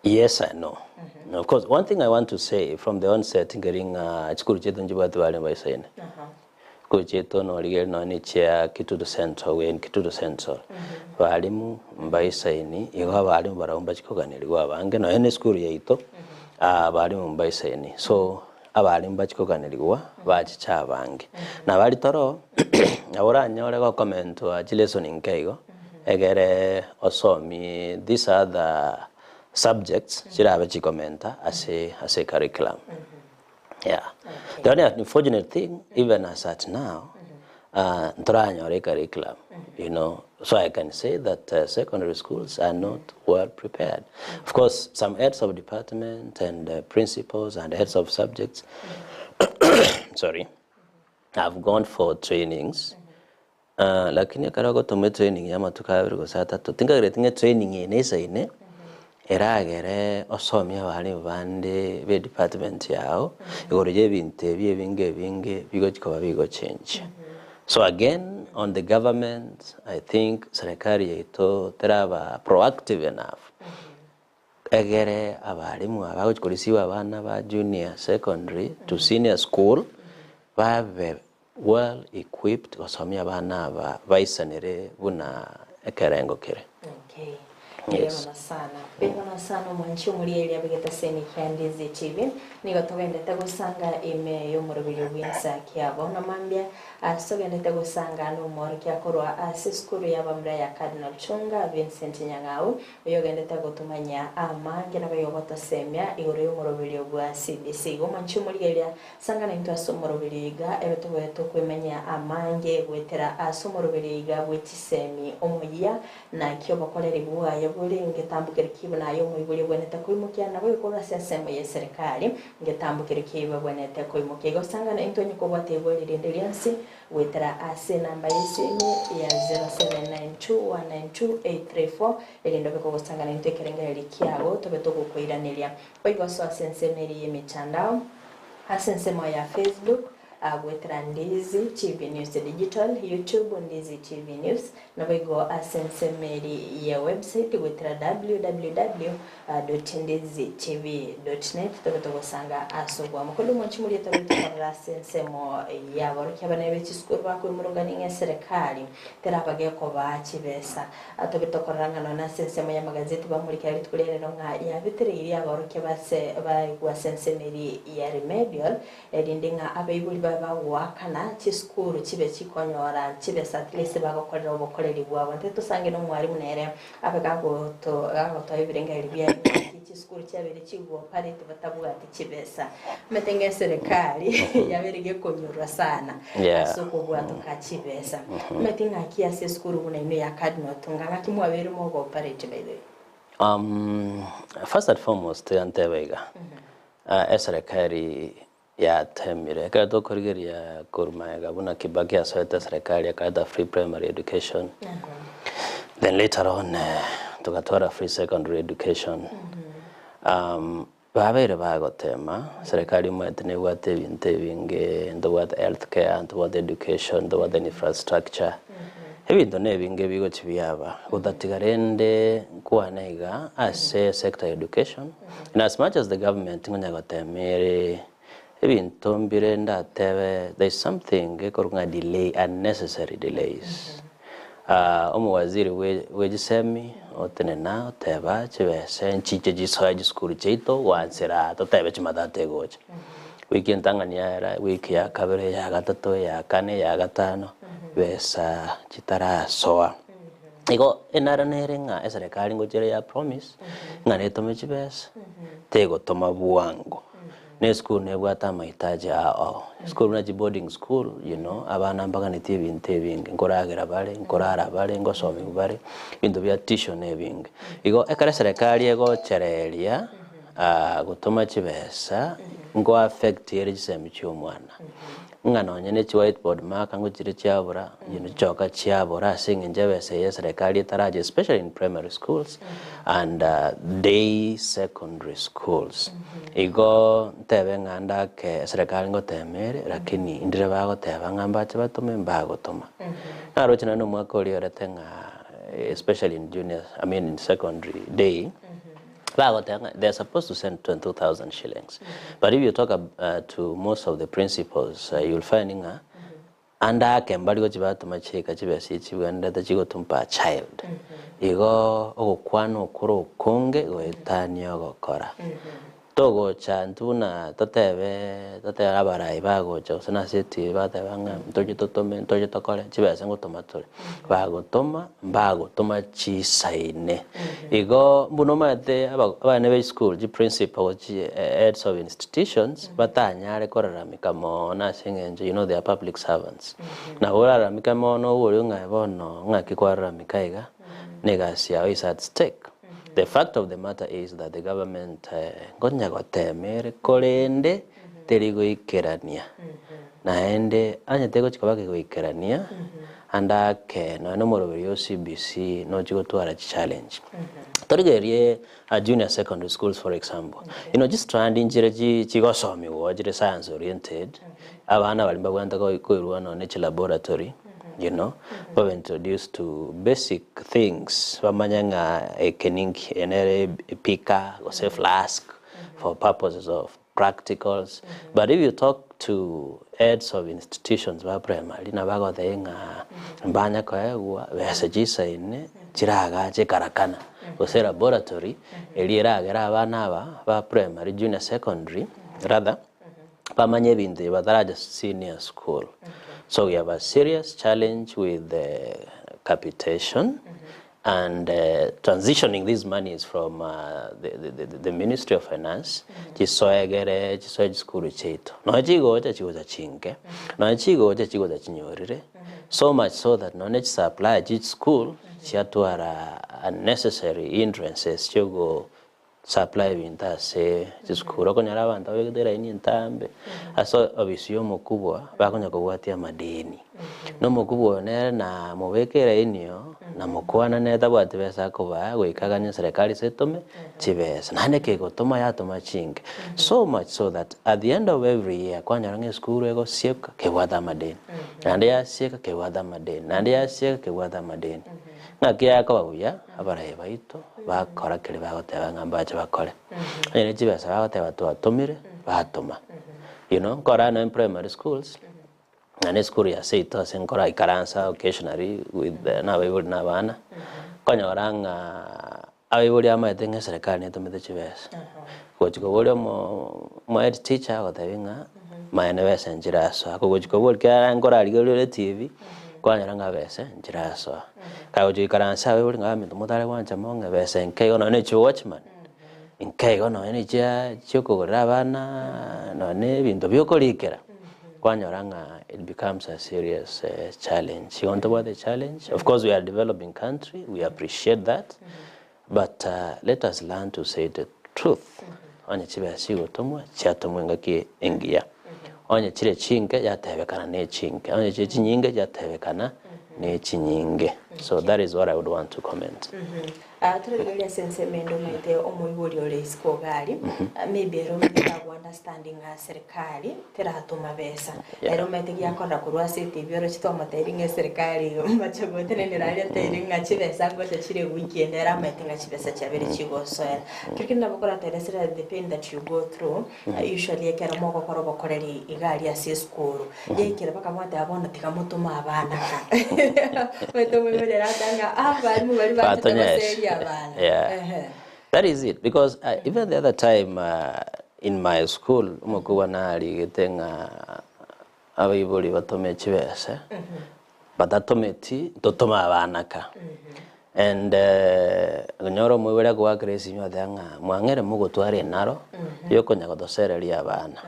Yes and no. Of course, one thing I want to say from the onset nkeri ng'a chikuru chiaito nchibwate bare mbaisaine. Chikuru chiaito norigereria nonya na echia Kitutu Central, we in Kitutu Central, barimu mbaisaini, igo abarimu barabwo mbachikoganerigwa abange nonya na esukuru yaito, abarimu mbaisaini. So, abarimu mbachikoganerigwa bachiche abange. Na baria toro, nabo oranyore gokomentwa chilesson nke igo, egere osomie these other subjects chirabe chikomenta ase ase ecurriculum. Yeah. The only unfortunate thing, even as at now, ntoranyore ecurriculum, you know. So I can say that secondary schools are not well prepared. Of course, some heads of department and principals and heads of subjects, sorry, have gone for trainings. Lakini ekero ogotoma etraining ya amatuko abere gose atato, tinkagereti ng'a etraining eye nesaine, eragere osomie abalimu bande be department yao, igoro ya ebinto ebi ebinge ebinge bigochi koba bigochenjia. So again, on the government, I think serikali yaito teraba proactive enough, egere abalimu aba bagochi korisiwa abana ba junior secondary to senior school, babe well equipped gosomia abana aba baisanere buna ekerengo kere. Okay. Mbuya mono sana. Mbuya mono sana omwanchi omorieria abegete ase emikia Ndizi TV. Nigo togendete gosanga ime y'omoroberio bw'ensa kiabo na mambia ase togendete gosanga nomworokia korwa ase esukuru y'abamura ya Cardinal Chunga Vincent Nyang'au oyogendete gotomanya amange nabo ogotosemia igoro y'omoroberio bwa CBC. Igo omwanchi omorigereria Sangana intwe ase omoroberio iga, ebe tobe tokwemanyia amange goetera ase omoroberio iga bwe chisemi omoyia, naki obokoreri bwaye bore ngetambokero ki buna aye omoibori obwenerete koimokia, naboigo korwa ase ensemo y'eserekari ngetambokero ki babwenerete koimokia. Igo sangana intwe onye kobwate ebori rinde rionsi goetera ase enamba y'esimi ya 0792192834 erinde obe kogosangana intwe ekerengererio kiago tobe togokoiraneria. Boigo soa ase ensemo eria y'emetandao. Ase ensemo ya Facebook, goetera Ndizi TV News Digital, YouTube Ndizi TV News, naboigo ase ensemo eri ya website goetera www.ndizitv.net tobe togosanga ase obwamo. Korende omwanchi moria tobe tokorora ase ensemo y'aborokia abanene be chisukuru bakoimurungania ng'a eserekari teraba gekobaa chibesa. Tobe tokorora ng'a nonya ase ensemo y'amagazeti bamorikera rituko ria rero ng'a yabetereirie aborokia base baigwe ase ensemo eria ya remedial, erinde ng'a abaibori ba. Babe bagoakana chisukuru chibe chikonyora chibesa at least bagokorera obokoreri bwabo. Intwe tosange na omwalimu nere abe gagoto gagotoa ebirengererio biaye ng'aki chisukuru chiabeire chigoopareti batabwati chibesa. Omanyete ng'a eserekari yabeire gekonyorwa sana Yeah. ase okobwatoka chibesa. Omanyete ng'aki ase esukuru buna inwe ya Cardinal Otunga ng'aki mwabeire mogoopareti by the way? First and foremost tiga ntebe iga, eserekari yatemire ekero tokorigereria korwa magega buna Kibaki asoete eserekari akareta free primary education, then later on togatwara free secondary education. Babeire bagotema, serikali omanyete nebwate ebinto ebinge, ntobwate health care, ntobwate education, ntobwate infrastructure, ebinto na ebinge bigochi biaba. Gotatiga rende nkwane iga ase sector ya education, in as much as the government ngonya gotema ere, ebinto mbire ndatebe there is something gekorwa ng'a delay, unnecessary delays. Omowaziri bwe chisemi otenena oteba chibese nchiche chisoe chisukuru chiaito gwansera totebe chimatatu egocha. Wiki entang'ani yaera, wiki ya kabere, eya gatato, eya kane, eya gatano, besa chitarasoa. Igo enaro nere ng'a eserekari ngochia ere ya promise ng'a netome chibesa, tegotoma bwango. Na esukuru nebwate amahitaji ao. Esukuru buna chiboarding school, you know, abana mbaganetie ebinto ebinge, nkoragera bare, nkorara bare, ngosomiwa bare, ebinto bia tuition na ebinge. Igo ekero eserekari egochereria gotoma chibesa, nko affect ere chisemi chia omwana. Ng'a nonye ne chiwhiteboard marker ngochire chiabora, you know, chichoka chiabora ase eng'encho ebesa eye eserekari etarache especially in primary schools and day secondary schools. Igo ntebe ng'a ndake eserekari ngotema ere lakini ndire bagoteba ng'a mbache batome mbagotoma. Naroche naende omwaka oria orete ng'a especially in junior I mean in secondary day. Bagoteba ng'a they are supposed to send 22,000 shillings but if you talk to most of the principals you'll find ng'a ande ake mbari gochia batoma chieka chibesa echi chibwenerete chigotuma per child. Igo ogokwana okore okonge goetania ogokora. Togocha intwe buna totebe totebe abarai bagocha gose nase etibi bateba ng'a ntoche totome ntoche tokore chibesa ngotoma tore. Bagotoma mbagotoma chisaine. Igo mbuna omanyete abana be chisukuru chi principal chi heads of institutions batanyare koraramika mono ase eng'encho you know they are public servants. Nabo oraramike mono oborie ng'a bono ng'aki kwararamika iga, na egasi yao is at stake. The fact of the matter is that the government nkonya gotema ere korende teri goikerania. Naende onye tegochi koba kegoikerania, ande ake nonya na omoroberi o CBC nochi gotwara chichallenge. Torigererie junior secondary schools for example, you know chistrand nchire chi chigosomiwa chire science oriented, abana baria mbabwenerete koi koirwa nonya na chilaboratory, you know, babe introduced to basic things, bamanye ng'a eke ninki, eye nere epika gose eflask for purposes of practicals but if you talk to heads of institutions ba primary nabo bagotebia ng'a mbanya koegwa besa chisaine chiragache ekarakana gose laboratory eria eragere abana aba ba primary junior secondary rather bamanye ebinto ebi bataracha senior school. So we have a serious challenge with the capitation and transitioning these monies from the Ministry of Finance chisoegere chisoe chisukuru chiaito. Nonya chigocha chigocha chinke, nonya chigocha chigocha chinyorire, so much so that nonya chisupply chia chisukuru chiatwara unnecessary hindrances chiogo supply ebinto ase chisukuru. Okonyora abanto babegete eraini entambe ase ofisi ya omokubwa bakonya kobwatia amadeni. Na omokubwa oyo nere namobeke eraini oo, namokwana nere tabwati besa akobaa goika aganye serikali ase etome chibesa. Naende kegotoma yatoma chinke. So much so that at the end of every year kwanyora ng'a esukuru egosieka kebwate amadeni, naende yasieka kebwate amadeni, naende yasieka kebwate amadeni. Ng'aki yakoba buya abarai baito bakora keria bagoteba ng'a mbache bakore. Onye ne chibesa bagoteba twatomire, batoma. You know, nkora nonya in primary schools, naende esukuru ya seito ase nkora ikaransa occasionally with na abaibori na abana, nkonyora ng'a abaibori bamaete ng'a eserekari netomete chibesa. Gochi koboria omo omo head teacher agotebi ng'a. Maene besa nchirasoa, kogochia koboria kera nkorarigereria ore etibi, kwanyora ng'a besa nchirasoa. Kagochia goikaransa abaibori ng'a aminto motare gwancha mong'e besa enke igo nonye na echia watchman, enke igo nonye na echia chiokogorera abana nonye na ebinto bia okorikera, kwanyora ng'a it becomes a serious challenge. Igo ntobwate challenge, of course we are a developing country, we appreciate that, But let us learn to say the truth, onye chibesa chigotomwa chiatomwa engaki engiya, onye chire chinke yatebekana ne chinke, onye chire chinyinge yatebekana ne chinyinge. So that is what I would want to comment. Ah, torarigereria ase ensemo ende omanyete omoibori ore isiko iga aria, maybe ere omanyete tago understand ng'a serikali teratoma besa. Yeah. Ere omanyete giakorera korwa ase etibi oroche twamotebirie ng'a eserikali mache gotenenera aria teiri ng'a chibesa ngocha chire ewiki ende ere amaete ng'a chibesa chiabeire chigosoera. Kero kende nabo okorateresera the pain that you go through, usually ekero mogokora obokoreri iga aria ase esukuru, yaikire mpaka mwateba bono tiga motome abana ka. Omanyete omoibori arateba ng'a abalimu baria banchete Batonyeshe. goseria abana. Yeah. Ehe. That is it because even the other time in my school omokubwa narigete ng'a abaibori batome chibese batatometi totome abana ka and onyore omoibori akogoakera esimi oteba ng'a mwang'ere mogotwara enaro yokonya gotosereria abana.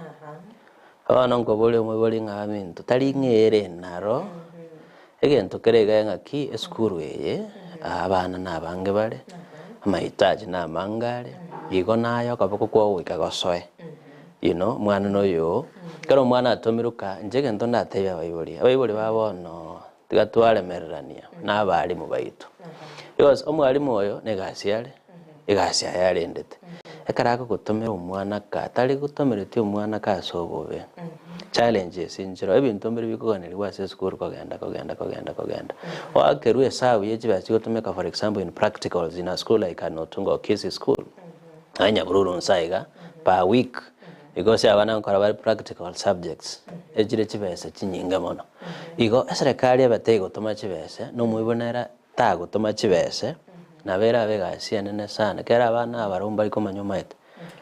Bono nkoboria omoibori ng'a aminto tari ng'a ere enaro Egento kere iga ng'aki esukuru eye, abana nabange bare, amahitaji namange are, igo naye okoboko kwao goika gosoe, you know, omwana noyo oo, ekero omwana atomirwe ka, inche egento ndatebie abaibori, abaibori ba bono tiga twaremererania na abalimu baito, because omwalimu oyo na egasi are, egasi yaye arendete. Ekero agogotomera omwana ka, tari gotomeretie omwana ka ase obobe, challenges nchire oo, ebinto mbire bikoganerigwa ase esukuru kogenda kogenda kogenda kogenda. Oakerwe esabu ye chibesa chigotumeka for example in practicals in a school like an Otunga or Kisii school, nonye Nyabururu nsa iga, per week, because abana nkora bare practical subjects, echire chibesa chinyinge mono. Igo eserekari ebe tegotoma chibesa, na omoibori nere tagotoma chibese, nabo erabe egasi enene sana, ekero abana abarobwo mbari komanya omanyete,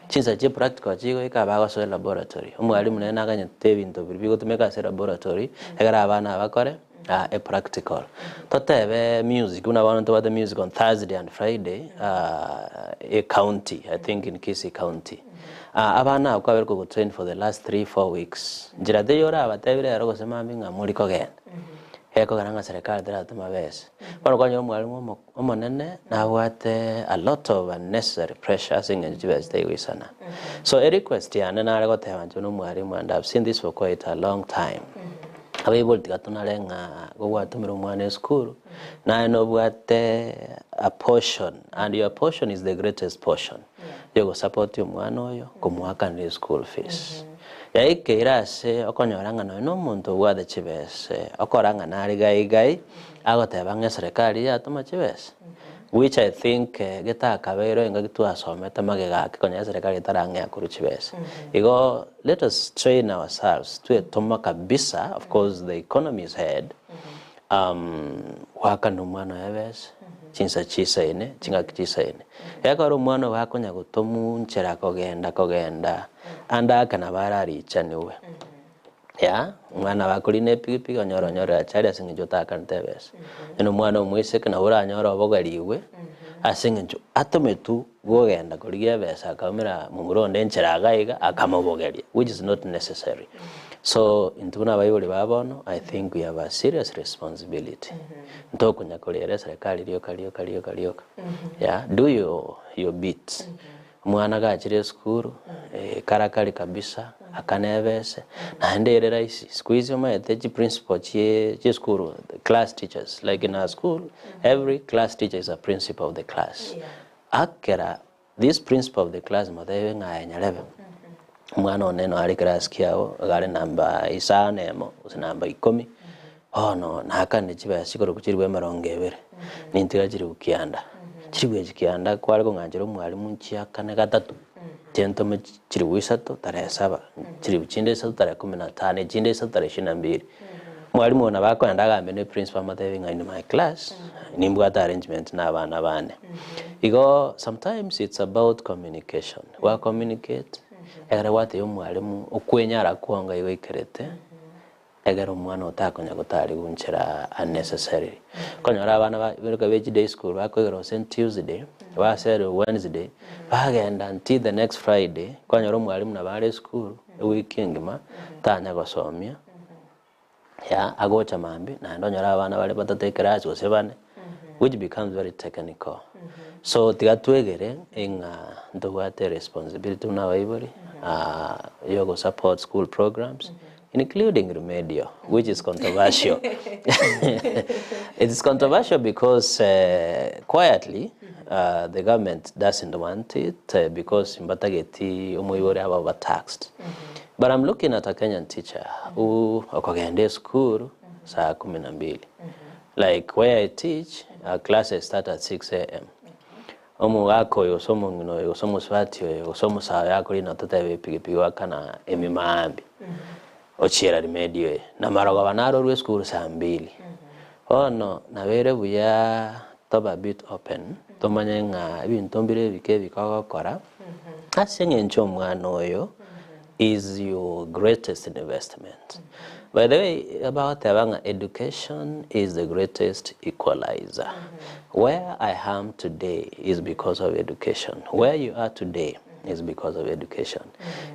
chinsa chia practical chigoika bagosoa elaboratory, omwalimu nere naganyete ebinto biria bigotumeka ase elaboratory, ekero abana aba bakore epractical. Totebe music, buna bono ntobwate music on Thursday and Friday ecounty, I think in Kisii county, abana abwo kwabeire kogotrain for the last three, four weeks, nchera teiyo orabatebie rero gose mambia ng'a mori kogenda. Gekogera ng'a serikali teratoma besa. Bono kwanyora omwalimu omo omonene nabwate a lot of unnecessary pressure ase eng'encho chibesa chitaigoisana. So e request yane nare goteba inche buna omwalimu and I've seen this for quite a long time, abaibori tiga tonare ng'a gogwatomire omwana esukuru, naye nobwate a portion and your portion is the greatest portion yogosupport omwana oyo komoakanera eschool fees. Yaikeire ase okonyora ng'a nonya nomonto obwate chibese, okora ng'a nare gai gai, agoteba ng'a eserekari yatoma chibese, which I think getakabeirwe engaki twasomete magega ake konya eserekari etarang'ea korwa chibese. Igo let us train ourselves, twetoma kabisa, of course the economy is head, goakana omwana oye ebese, chinsa chisaine, chingaki chisaine. Ekero omwana obo akonya gotomunchera kogenda kogenda, ande ake nabo ararichaniwe, yeah, omwana nabo akorina epikipiki onyore onyorire achari ase eng'encho otakanete ebesa. Onye omwana omoiseke nabo oranyore obogerigwe, ase eng'encho atometwe gogenda korigia ebesa akaumera momura onde enchera iga iga akamobogeria, which is not necessary. So intwe buna abaibori ba bono, I think we have a serious responsibility. Ntokonya korera eserekari rioka rioka rioka rioka, yeah, do your your bit. Omwana gachire esukuru, karakari kabisa, akane ebese, naende ere rahisi, siku hizi omanyete chiprincipal chie chiesukuru, class teachers, like in our school, every class teacher is a principal of the class. Akera this principal of the class motebie ng'a aye nyarebe, omwana one noo are class kiago, iga are namba isano emo, gose namba ikomi, bono nakanire chibesa chikorokwa chilifu emerongo ebere, nintiga chilifu kianda. Chilifu echi kianda kware kong'anchera omwalimu nchiakane gatato, chintome chilifu isato tarehe saba, chilifu chinde isato tarehe kumi na tano, echinde isato tarehe ishirini na mbili. Mwalimu oyo nabo akoenda agambe ne principal amotebie ng'a in my class, nimbwate arrangement na abana bane. Igo sometimes it's about communication, gwa communicate. Ekero gwatebia omwalimu okwenyara kwonga igo oikerete, Ekero omwana otakonya gotarigu nchera unnecessarily. Okonyora abana ba biroka bia chiday school bakoigora gose Tuesday, baserwa Wednesday, bagenda until the next Friday, kwanyora omwalimu nabo are esukuru ewiki engima, tanya gosomia, ya agocha mambia naende onyore abana bare batato eclass gose bane, which becomes very technical. So tiga twegere ng'a ntobwate responsibility buna abaibori, ya ogosupport school programs, including remedial which is controversial it is controversial because uh, quietly uh, the government doesn't want it uh, because mbatageti omoibori aba overtaxed but I'm looking at a Kenyan teacher who okogenda esukuru saa kumi na mbili like where I teach uh, classes start at 6 a.m. Omogaka oyo gose omong'ina oyo gose omosubati oyo gose omosae oyo akorina totebe epigipigi goakana emimaambia, ochiera remedial eye, na marogoba narorwe esukuru saa mbili. Bono nabeire buya tobe a bit open, tomanye ng'a ebinto mbire ebike ebike ogokora, ase eng'encho omwana oyo is your greatest investment. By the way, bagoteba ng'a education is the greatest equalizer. Where I am today is because of education. Where you are today is because of education.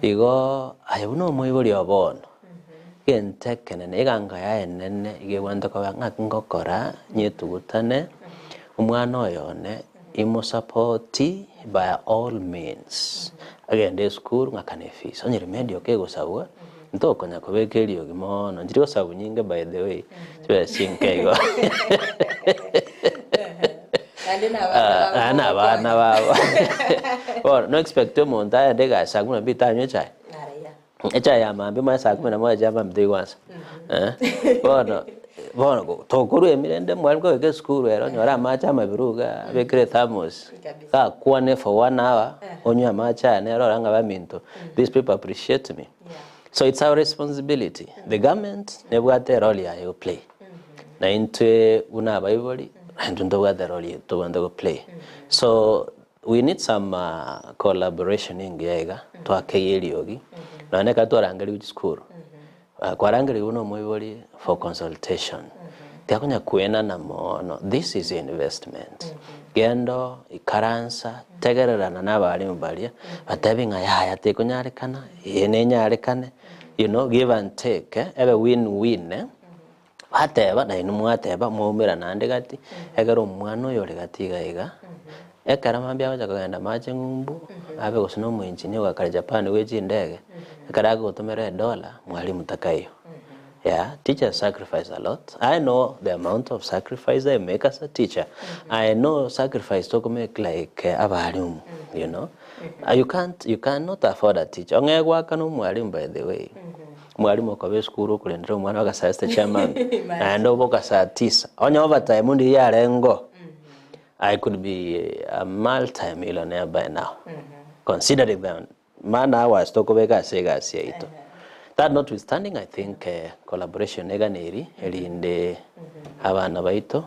Igo aye buna omoibori o bono, egento ekenene, egango yaye enene iga egwenerete koba ng'aki ngokora nyetugutane, omwana oyo one Imosapoti by all means agende esukuru ng'akane efees onye remedial kegosabwa ntokonya kobeka eriogi mono nchiri gosabu nyinge by the way chibesa chinke igo Naende na abana babo Ah, na abana babo bono no expect omonto aende egasi saa kumi na mbili tanywa echae Araya. Echae ya mambia omanye saa kumi na moja chia mambia toigwansa eh, bono bono go tokorwa emirende mwarimu kogoika esukuru ere onyore amache amabiru igaa abekire ethermos, Kabisa. gakwane for one hour, onywe amache aya nere orore ng'a baminto, these people appreciate me. Yeah. So it's our responsibility, the government nebwate erole yaye go play, na intwe buna abaibori, intwe ntobwate erole yaito tobwenerete go play. So We need some collaboration engiya iga twakeyia eriogi nonya ekero twarangerigwe chisukuru kwarangerigwe buna omoibori for consultation tiakonya koenana mono this is investment genda ikaransa tegererana na abalimu baria batebi ng'a yaya tekonyarekana eye nenyarekane you know give and take ebe win win. Bateba, na inwe mwateba, mwaumera naende gati, ekero omwana oyo ore gati iga iga, ekero mambia agocha kogenda mache ng'umbu, abe gose na omoengineer ogakare Japan bwe chindege, ekero agogotomera edola, mwalimu takaiyo. Yeah, teachers sacrifice a lot. I know the amount of sacrifice they make as a teacher. I know sacrifice tokomake like abalimu, you know. You can't, you cannot afford a teacher. Ong'e goakana omwalimu by the way. Mwalimu okoba esukuru okorendera omwana oka saa sita chia mambia, naende oboka saa tisa, onye overtime ndiria yarengeo, I could be a multi millionaire by now, considering the man hours tokobeka ase egasi yaito. That notwithstanding, I think collaboration eganeri erinde abana baito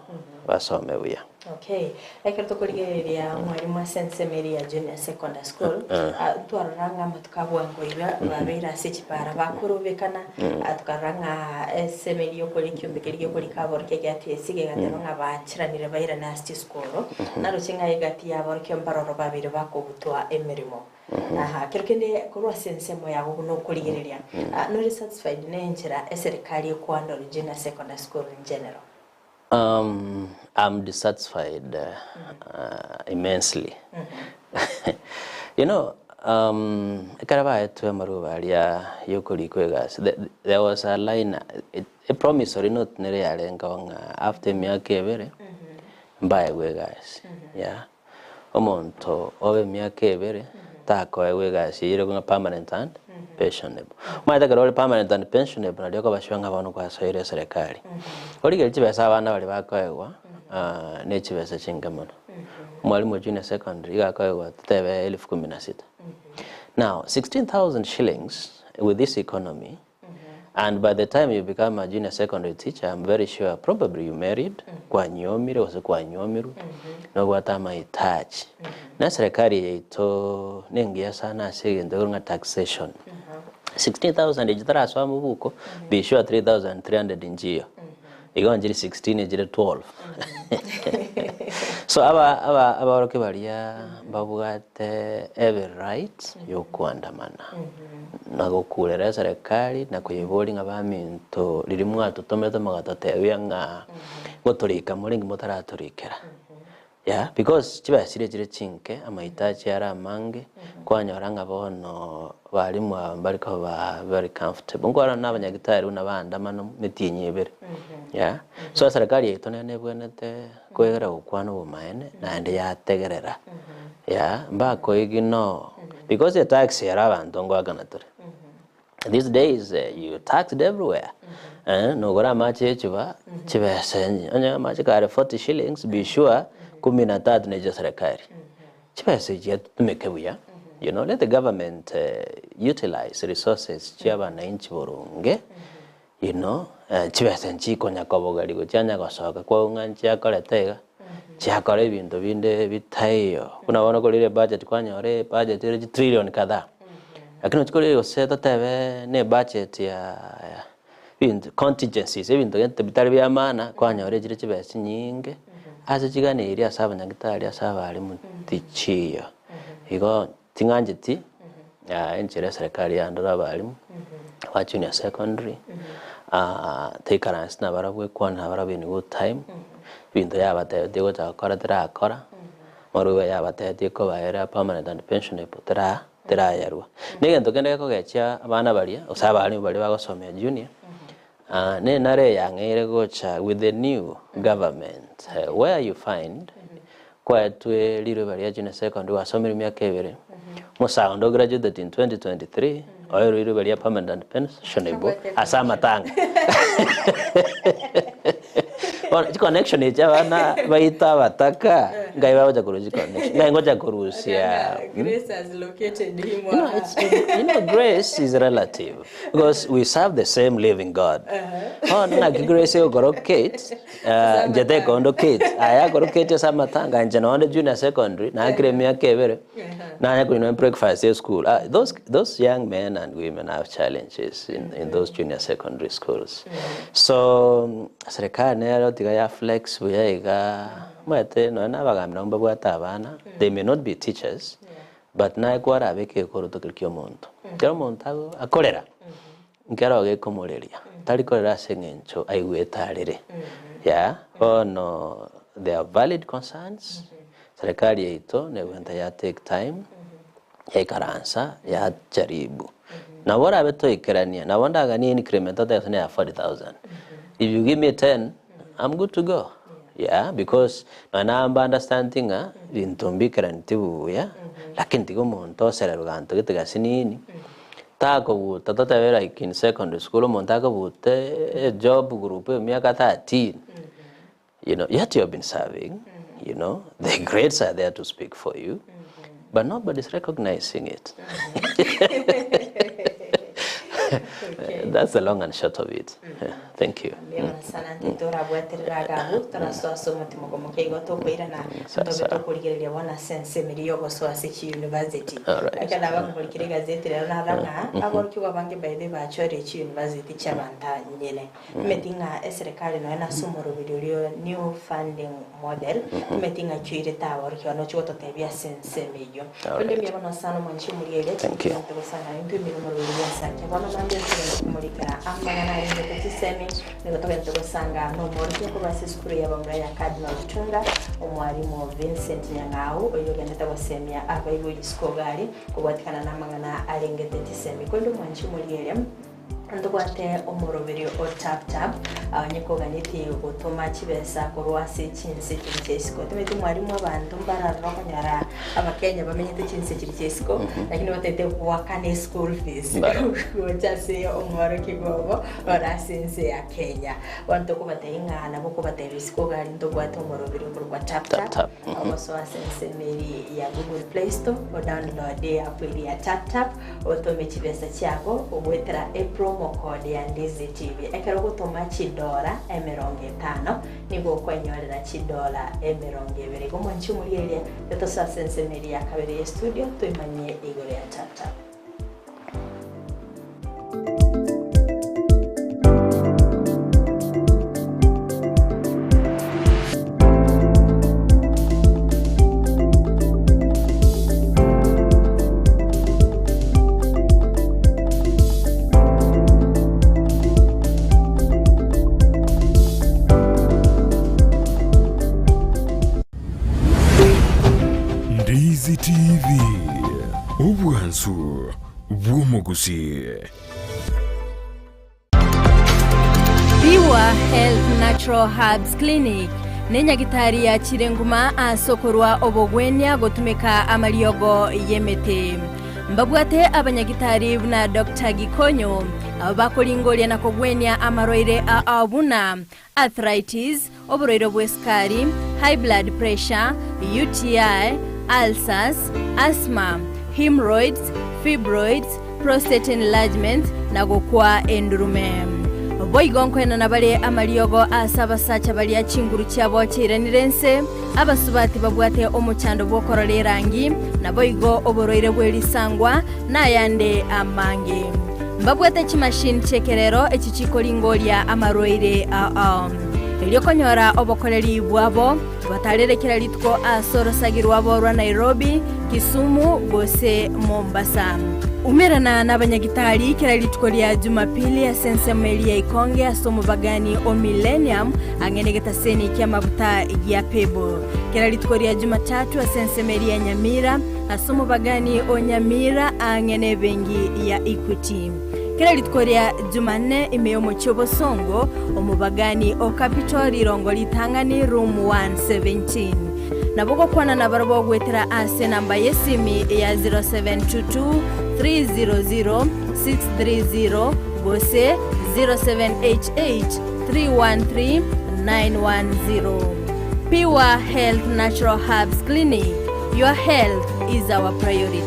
basome buya. Okay, ekero tokorigereria mwalimu ase ensemo eria ya Junior Secondary School, ah, ntwarora ng'a amatuko a bwango iga babeire ase chipara bakorobekana, ah, tokarora ng'a ensemo eria yokori ekiombe keria gekorika aborokia gia TSC gegateba ng'a baancheranire bairane ase chisukuru, naroche ng'a egati ya aborokia mbaroro babeire bakobutwa emeremo. Aha, kero kende korwa ase ensemo yago buna okorigereria, ah, nore satisfied na enchera eserikari ekohandle Junior Secondary School in general? I'm dissatisfied immensely. You know, ekero baetwe amaruba aria yokorikwa egasi, there was a line, a promissory note nere yarengeo ng'a after emiaka ebere, mbaegwe egasi, yeah. Omonto obe emiaka ebere takoegwa egasi eyio ere ng'a permanent and pensionable. Omanyete ekero ore permanent and pensionable nario okoba sure ng'a bono kwasoire eserekari. Origereria chibesa abana baria bakoegwa ne chibesa chinke mono. Omwalimu o junior secondary iga akoegwa totebe elfu kumi na sita. Now 16,000 shillings with this economy. And by the time you become a junior secondary teacher, I'm very sure probably you married, kwanyuomire gose kwanyuomirwe, nobwate amahitaji. Na serikali yaito nengiya sana ase egento ekero ng'a taxation. 16,000 echi tarasoa mobuko, be sure 3,300 nchiyo. Igo nchire 16 echire 12. So aba aba abaorokia baria babwate every right yokoandamana na gokurera eserekari na koyeboria ng'a baminto riria mwatotomete mogatotebia ng'a ngotorika more inki motaratorikera. Yeah, because chibesa chiria chire chinke, amahitaji are amange, kwanyora ng'a bono barimu aba mbari koba very comfortable. Nkwarora na abanyagitari buna baandamana metienyi ebere, yeah. So eserekari yaito nere nebwenerete koegera gokwana obomaene naende yategerera, yeah, mbakoignore because etax ere abanto ngoakana tore. These days you taxed everywhere eh, nogora amache echuba chibesa enye onye amache kare 40 shillings be sure kumi na tatu necha serikali chibesa echi tumike buya you know let the government utilize resources chia abananchi boronge you know chibesa nchikonya kobogeriwa chianya gosoka kwao ng'a nchiakorete iga chiakora ebinto binde bitaiyo. Buna bono okorire ebudget kwanyora ebudget ere chitrillion kadhaa, lakini ochia korigereria gose totebe na ebudget ya ebinto contingencies ebinto gete bitari bia maana kwanyora echire chibesa chinyinge ase chiganeirie ase abanyagitari ase abalimu tichiyo. Igo ting'ancheti enchera eserekari yandora abalimu ba junior secondary toikaranse nabarabwo ekwane nabarabwo in good time, ebinto yabatebetie gocha gokora terakora, marube yabatebetie kobaera permanent and pensionable tera terayarwa. Na egento kende gekogechia abana baria gose abalimu baria bagosomia junior, nenare eyang'eire gocha with the new government where you find Kwaetwe riroba ria junior secondary gwasomire emiaka ebere, omosae onde ograduated in 2023 oeirwe riroba ria permanent and pensionable ase amatanga. Bono chiconnection echi abana baito abataka ngai bagocha korwa chiconnection, ngai ngocha korusia Grace has located him You know, it's, you know, grace is relative because we serve the same living God. Bono naki grace egokora Kate Inche tekondo Kate, aye akoro Kate ase amatanga, inche nonde junior secondary, nakire emiaka ebere, nanya konywa breakfast eschool. Ah, those, those young men and women have challenges in, in those junior secondary schools. So, serikali nero tiga ya flex buya iga, omanyete nonya na abagambi nabo mbabwate abana, they may not be teachers, but naye kwarabeka egekoroto keria kia omonto. Ekero omonto ago akorera, Nkero gekomoreria, tari korera ase eng'encho aigwete arere. Yeah, bono there are valid concerns, serikali yaito nebwente ya take time, yaikaransa, yajaribu. Nabo orabe toikerania, nabo ndaganie increment otebe gose neya 40,000. If you give me 10, I'm good to go. Yeah, because nonya namba understanding ng'a binto mbikeraneti buya, lakini tiga omonto osererwe ganto gete gasinini, Takobuta totebe like in secondary school omonto akobute ejob group emiaka 13 you know yet you have been serving you know the grades are there to speak for you but nobody is recognizing it that's the long and short of it thank you Mbuya mono sana intwe torabwaterere agabu torasoa ase omotimo komokia igo tokoirana Sawa, ntobe sawa. tokorigereria bono ase ensemo eria yogosoa ase chiuniversity Alright. Ekero nabangorikire egazeti rero narora ng'a aborokigwa abange by the way bachorire chiuniversity chi'abanto nyene. Timeti ng'a eserekari nonya nase omoroberi oria o new funding model, timeti ng'a choirete aborokigwa nochia gototebia ase ensemo eyio. Korende Alright. mbuya mono sana omwanchi omorigereria, Thank you. chintwe gosang'ana intwe emeremo oroberi bw'ensake. Bono mambia togende komorikera amang'ana arengete chisemi, nigo togende gosanga nomworokia korwa ase esukuru y'abamura ya Cardinal Otunga, omwalimu Vincent Nyang'au, oyio ogendete gosemia abaibori isiko iga aria, kobwatikana namang'ana arengete chisemi. Korende omwanchi omorigereria, Ntobwate omoroberio o tap tap onye koganetie gotoma chibesa korwa ase chinse chiria chia isiko. Timanyeti mwalimu abanto mbararora okonyora abakenya bamenyete chinse chiria chia isiko lakini batagete goakana eschool fees gocha ase omworokigwa obo ore ase ense ya Kenya. Bono tokobatebia ng'a nabo okobatebia isiko iga aria ntobwate omoroberio okorokwa tap Tap tap tap. ogosoa ase ensemo eria ya Google Play Store odownload eapp eria ya tap tap Otome chibesa chiago goetera April. promo code ya Ndizi TV. Ekero ogotoma chidora emerongo etano, nigo okwenyorera chidora emerongo ebere. Igo mwanche omorieria, retosoe ase ensemo eria ya kabere ye studio, toimanyie igoro ya tap tap. Ndizi TV, obwansu bw'omogusii. Pure Health Natural Herbs Clinic nenyagitari yachire nguma ase okorwa obogwenia gotumeka amariogo y'emete. Mbabwate abanyagitari buna Doctor Gikonyo abo bakoringoria na kogwenia amarwaire ao buna arthritis, oborwaire bw'esukari, high blood pressure, UTI, ulcers, asthma, hemorrhoids, fibroids, prostate enlargement, na gokwa endurume. Boigo nkoenana bare amariogo ase abasacha baria chinguru chiabo chiairanire ense, abasubati babwate omochando bw'okorora erangi, naboigo oborwaire bwe risangwa, na ayande amange. Mbabwate chimashini chi'ekerero echi chikoringoria amarwaire ao. Erio konyora obokoreri bwabo, batarere kera rituko ase orosagi rwabo rwa Nairobi, Kisumu gose Mombasa. Umerana nabanyagitari kera rituko ria Jumapili ase ensemo eria ya Ikonge ase omobagani o Millennium ang'e negetaseni ki'amabuta gia Pebble. Kera rituko ria Jumatatu ase ensemo eria ya Nyamira Ase omobagani o Nyamira aang'e nebengi ya Equity. Kera rituko ria Jumanne ime y'omochie obosongo, omobagani o Capital rirongo ritang'ani room 117. Nabo gokwana nabarabwo goetera ase enamba y'esimi ya 0722 300 630 gose 0788 313 910. Pure Health Natural Herbs Clinic. Your health is our priority.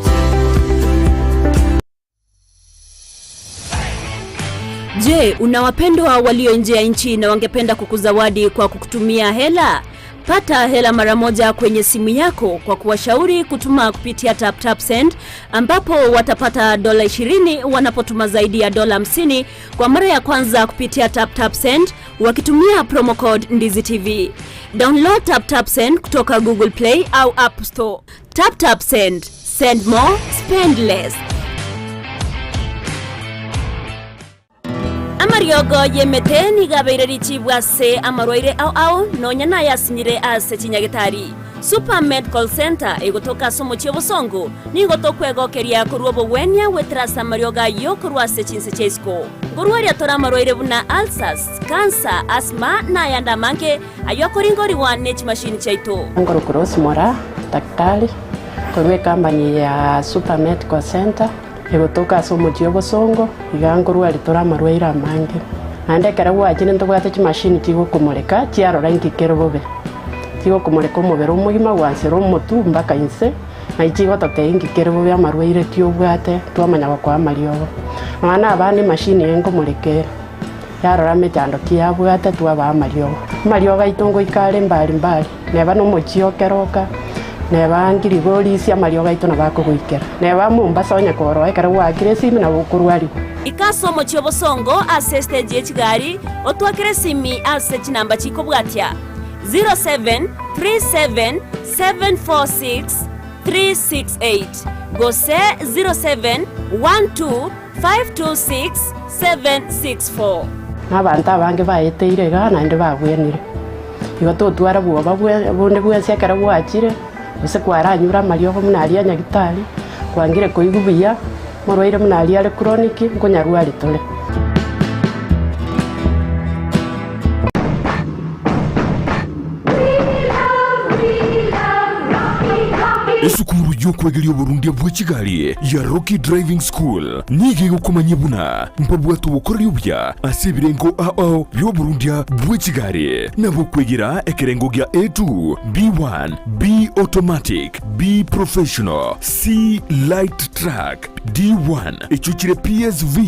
Je, una wapendwa walio nje ya nchi na wangependa kukuzawadi kwa kukutumia hela? Pata hela mara moja kwenye simu yako kwa kuwashauri kutuma kupitia TapTapSend ambapo watapata dola 20 wanapotuma zaidi ya dola 50 kwa mara ya kwanza kupitia TapTapSend wakitumia promo code Ndizi TV. Download TapTapSend kutoka Google Play au App Store. TapTapSend, send more, spend less. Amariogo y'emete nigo abeire richibu ase amarwaire ao ao nonya nayasinyire ase chinyagitari. Super Medical Centre egotoka ase omochie obosongo nigo tokwegokeria korwa obogwenia goetera ase amariogo ayio korwa ase chinse chia isiko. Nkorwaria tore amarwaire buna ulcers, cancer, asthma na ayande amange ayio akoringorigwa ne chimashini chiaito. Nkorokwa Rose Moraa, daktari korwa ecompany ya Super Medical Centre egotoka ase omochie obosongo, iga nkorwaria tore amarwaire amange. Naende ekero gwachire ntobwate chimashini chigokomoreka chiarora inki kere bobe. Chigokomoreka omobere omogima gwansera omotwe mpaka inse, naki chigototebia inki kere bobe amarwaire ki obwate twamanya gokoa amariogo. Nonya na abana emashini eye nkomoreka ere, yarora emechando ki yabwate twabaa amariogo. Amariogo aito ngoika are mbari mbari, neba na omochie o Keroka, neba Ngirigorisia amariogo aito nabo akogoikera. Neba Mombasa onye koroa ekero gwaakire esimi nabo okorwarigwa. Ika ase omochie obosongo ase estage ye chigari, otwakere esimi ase chinamba chikobwatia. 0737746368 gose 0712526764. Na abanto abange baeteire igaa naende babwenire. Igo totwara bwoba bonde bwensi ekero gwachire, gose kwaranyure amariogo buna aria a nyagitari, kwangire koigwa buya, omorwaire buna aria are chronic, nkonyarwari tore. Esukuru y'okwegeria oborundia bwe chigari ya Rocky Driving School nigo egokomanyia buna mbabwate obokoreri obuya ase ebirengo ao bi'oborundia bwe chigari nabo okwegera ekerengo gia A2, B1, B automatic, B professional, C light truck, D1 echio chire PSV,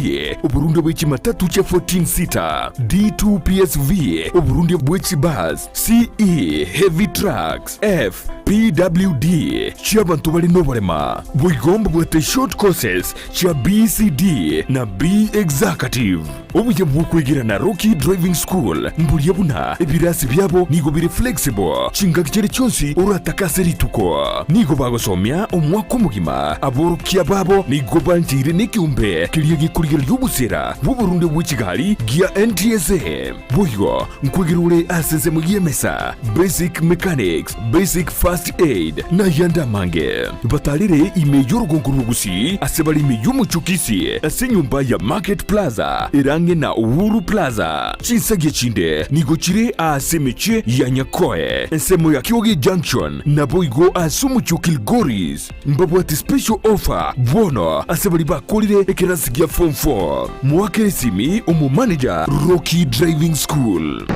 oborundia bwe chimatatu chia 14 seater, D2 PSV, oborundia bwe chibus, CE, heavy trucks, F, PWD, chi'abanto bare noborema. Boigo mbabwate short courses chia BCD na B Executive. Obuya bw'okwegera na Rocky Driving School mboria buna ebirasi biabo nigo bire flexible chingaki chiria chionsi oratake ase rituko. Nigo bagosomia omwaka omogima. Aborokia babo nigo bancheire nekeombe keria gekorigereria obosera bw'oborundia bwe chigari gia NTSA. Boigo nkwegera ore ase ensemo y'emesa, basic mechanics, basic first aid, na ayande amange. Batarere ime y'orogongo rwa Gusii ase bare ime y'omochie o Kisii ase enyomba ya Market Plaza ere ang'e na Uhuru Plaza. Chinsagia chinde nigo chire aase emechie ya Nyakoe, ensemo ya Kioge Junction, naboigo ase omochie o Kilgoris. Mbabwate special offer bono ase baria bakorire ekerasi gia form 4. Moakere esimi omomanager Rocky Driving School.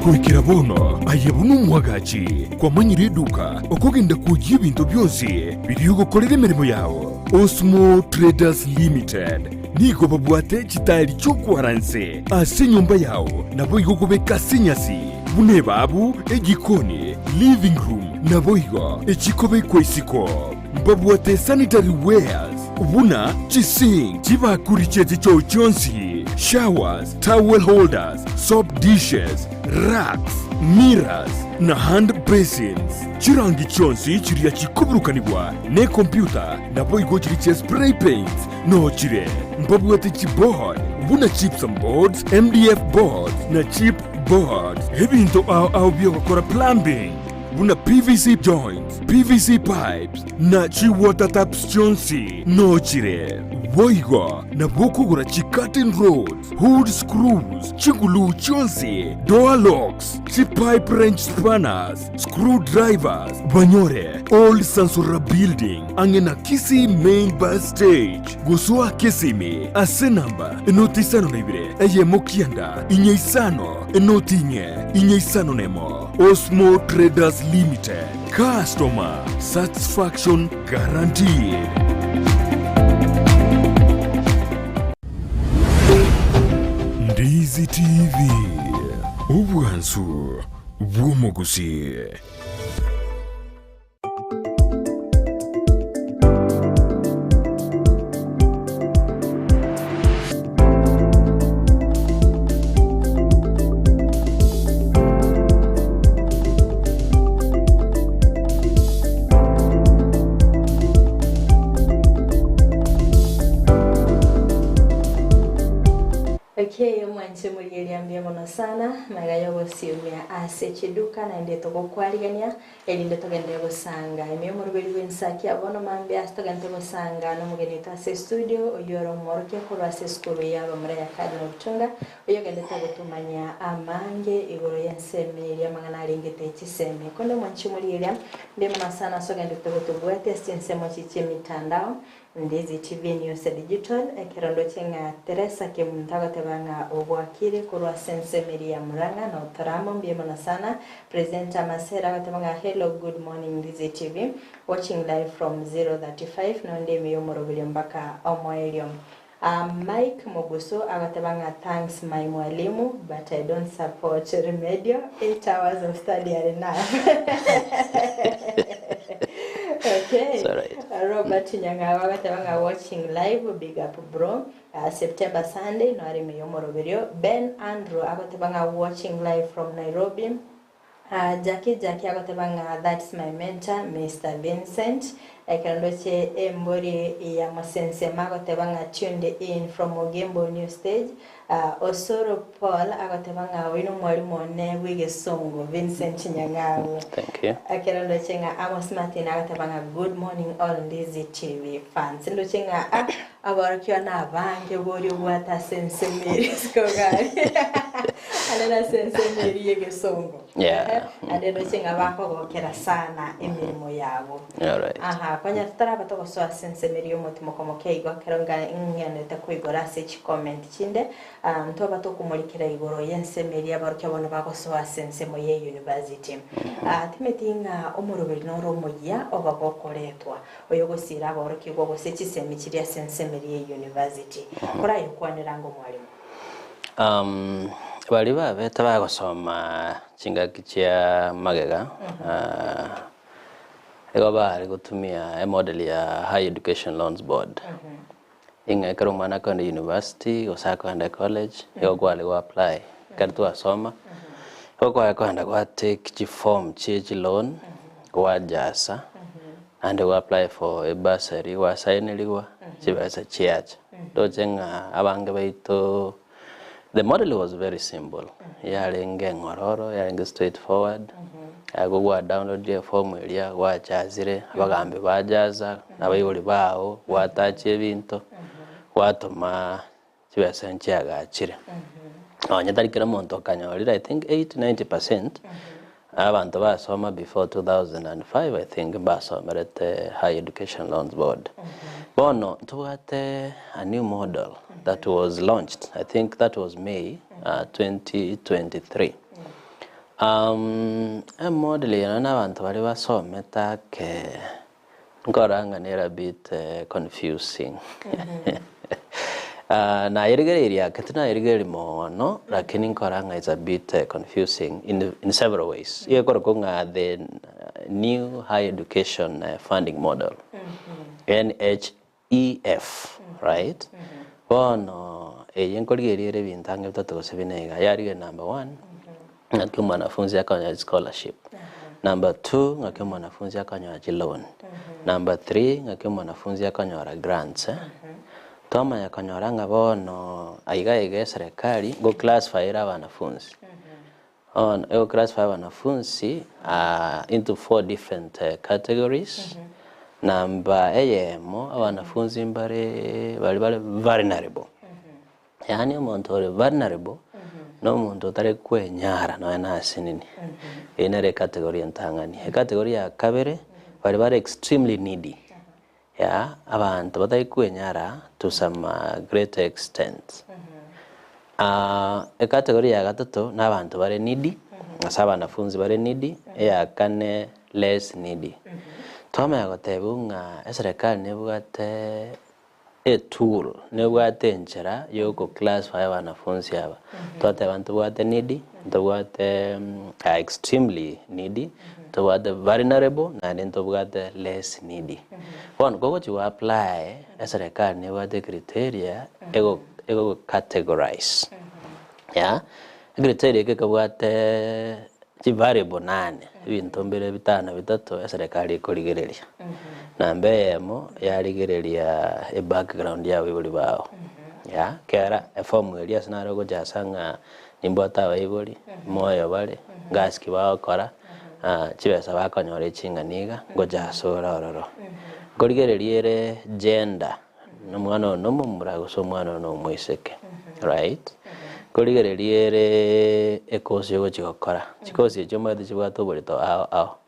Goikera bono aye buna omwagachi kwamanyire eduka okogenda kwoyia ebinto bionsi biria ogokorera emeremo yao. Osmo Traders Limited nigo babwate chitaeri chi'okwara nse ase enyomba yao, naboigo okobeka ase enyasi, buna ebaabu, ejikoni, living room, naboigo echikobekwa isiko. Mbabwate sanitary wares buna chisink, chibakuri chie chichoo chionsi, showers, towel holders, soap dishes, racks, mirrors, na hand basins. Chirangi chionsi chiria chikoburukanigwa nekompyuta naboigo chiria chia spray paints nochire. Mbabwate chiboard buna gypsum boards, MDF boards na chip boards. Ebinto ao ao biogokora plumbing buna PVC joints, PVC pipes na chi water taps chionsi nochire. Boigo nabo okogora chi curtain rods, hood screws, chiguluu chionsi, door locks, chi pipe wrench spanners, screw drivers, banyore Old Sansora Building ang'e na Kisii Main Bus Stage. Gosoa Kisimi ase namba enoti isano na ibere eyemo kianda inye isano enoti inye inye isano nemo. Osmo Traders Limited, customer satisfaction guaranteed. Ndizi TV, obwansu bw'omogusii. Okay, omwanche morigereria mbuya mono sana, magega y'ogosiumia ase chiduka naende togokwarigania Erinde togende gosanga ime y'omoroberi bw'ensaki ya bono mambia ase togente gosanga nomogeni oito ase estudio, oyio ore omworokia korwa ase esukuru y'abamura ya Cardinal Otunga, oyio ogendete gotomanya amange igoro y'ensemo eria amang'ana arengete chisemi. Konde omwanchi omorigereria, mbuya mono sana ase ogendete gotobwatia ase chinsemo echi chi'emitandao, Ndizi TV News Digital, ekero ndoche ng'a Teresa Kemunto agoteba ng'a obwakire korwa ase ensemo eria ya Murang'a na Otoramo mbuya mono sana. Presenter Masera agoteba ng'a hello good morning Ndizi TV, watching live from 0:35 nonde ime y'omoroberio mpaka omoerio. Mike Mogusu agoteba ng'a thanks my mwalimu but I don't support remedial, 8 hours of study are enough. Okay. It's alright. Robert Nyang'au agateba ng'a watching live big up bro. September Sunday no are ime y'omoroberio. Ben Andrew agoteba ng'a watching live from Nairobi. Jackie Jackie agoteba ng'a that's my mentor Mister Vincent. Ekero ndoche embori ya Mosensema agoteba ng'a tuned in from Ogembo new stage. Osoro Paul agoteba ng'a oyio nomwalimu one bw'egesongo Vincent Nyang'au. Thank you. Ekero ndoche ng'a Amos Martin agoteba ng'a good morning all Ndizi TV fans. Ndoche ng'a ah Aborokigwa nabange boria obwate ase ensemo eria isiko gari ande nase ensemo eria y'egesongo. Yeah. Ehe, ande ndoche ng'a bakogokera sana emeremo yabo. Alright. Aha, konya totaraba togosoa ase ensemo eria y'omotimokomoke igo ekero nga ng'enderete koigora ase chicomment chinde. Ntwaba tokomorikera igoro y'ensemo eria abarokia bono bagosoa ase ensemo ye university. Timeti ng'a omoroberi noro omoyia oba gokoretwa, oyogosiira aborokigwa gose chisemi chiria ase ensemo eria ye university. Korayokwanera ange omwalimu. Baria babete bagosoma chingaki chia magega, igo bare gotumia emodel ya High Education Loans Board. Ing'a ekero omwana akoenda university gose akoenda college, igo kware go apply ekero twasoma, igo kware koenda gwa take chiform chie chiloan, gwajasa, naende gwa apply for ebursary gwasaineriwa, chibesa chiacha. Ndoche ng'a abange baito the model was very simple, yarenge eng'ororo, yarenge straight forward, igo gwa download eform eria, gwachasire, abagambi bajaza, na abaibori bao, gwatachia ebinto, gwatoma chibesa nchiagachire. Nonye tari kera omonto okanyorire, I think 80, 90 percent, abanto basoma before 2005 I think mbasomerete High Education Loans Board. Bono ntobwate a new model that was launched, I think that was May 2023. Emodel eye nonye na abanto baria basomete ake, Nkorora ng'a nere a bit confusing. Nayerigereirie ake, tinayerigereria mono, lakini nkorora ng'a it's a bit confusing in in several ways. Iga ekorokwa ng'a the new high education funding model, NHEF, right? Bono eye nkorigereria ere ebinto ang'e bitato gose bine iga, yarigereria number one, Ng'aki omwanafunzi akonyora scholarship. Number two, ng'aki omwanafunzi akonyora chiloan. Number three, ng'aki omwanafunzi akonyora grants eh. Twamanya konyora ng'a bono aiga iga eserekari ngo classify ere abanafunzi. Bono ego classify abanafunzi into four different categories. Number eyemo, abanafunzi mbare baria bare vulnerable. Yaani omonto ore vulnerable na omonto otari kwenyara nonya na asinini. Eyio nere ecategory entang'ani. Ecategory ya kabere, baria bare extremely needy, yeah, abanto batari kwenyara to some great extent. Ecategory ya gatato, na abanto bare needy, ase abanafunzi bare needy, eya kane less needy. Twamanya gotebiwa ng'a eserekari nebwate Etool nebwate enchera yoko classify abanafunsi aba. Twateba ntobwate needy, ntobwate extremely needy, ntobwate vulnerable naende ntobwate less needy. Bono kogochi go apply eserekari nebwate ecriteria ego ego categorize yeah, ecriteria eke ekebwate Chivariable nane, ebinto mbire bitano bitato eserekari ekorigereria. Namba eyemo yarigereria ebackground ya abaibori bao, yeah, kera eform eria ase nare ogochasa ng'a nimbwate abaibori, moyo bare, ngasi ki bagokora, chibesa bakonyora eching'ana iga, ngochasa ore ororo. Nkorigereria ere gender. Nomwana oyo nomomura gose omwana oyo nomoiseke right? Nkorigereria ere ekosi ogochia gokora, chikosi echio omanyete chibwate oborito ao ao.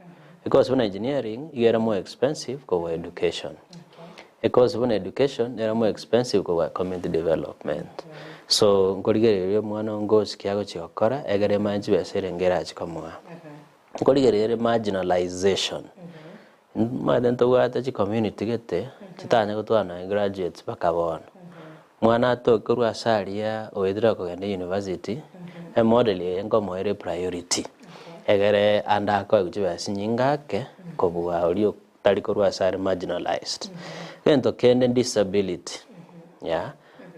Ekosi buna engineering iga ere more expensive kobua education. Ekosi buna education nere more expensive kobua community development. So nkorigereria omwana oyo ngosi ki agochia gokora egere emanye chibesa erenge erachi komoa. Nkorigereria ere marginalization. Omanyete ntobwate chicommunity gete, chitanya gotwara nonye graduates mpaka bono. Mwana atoke korwa ase aria oetire okogenda university, emodel eye nkomoa ere priority, egere ande akoegwa chibesa chinyinge ake, kobua oria otari korwa ase are marginalized. Egento kende disability, yeah.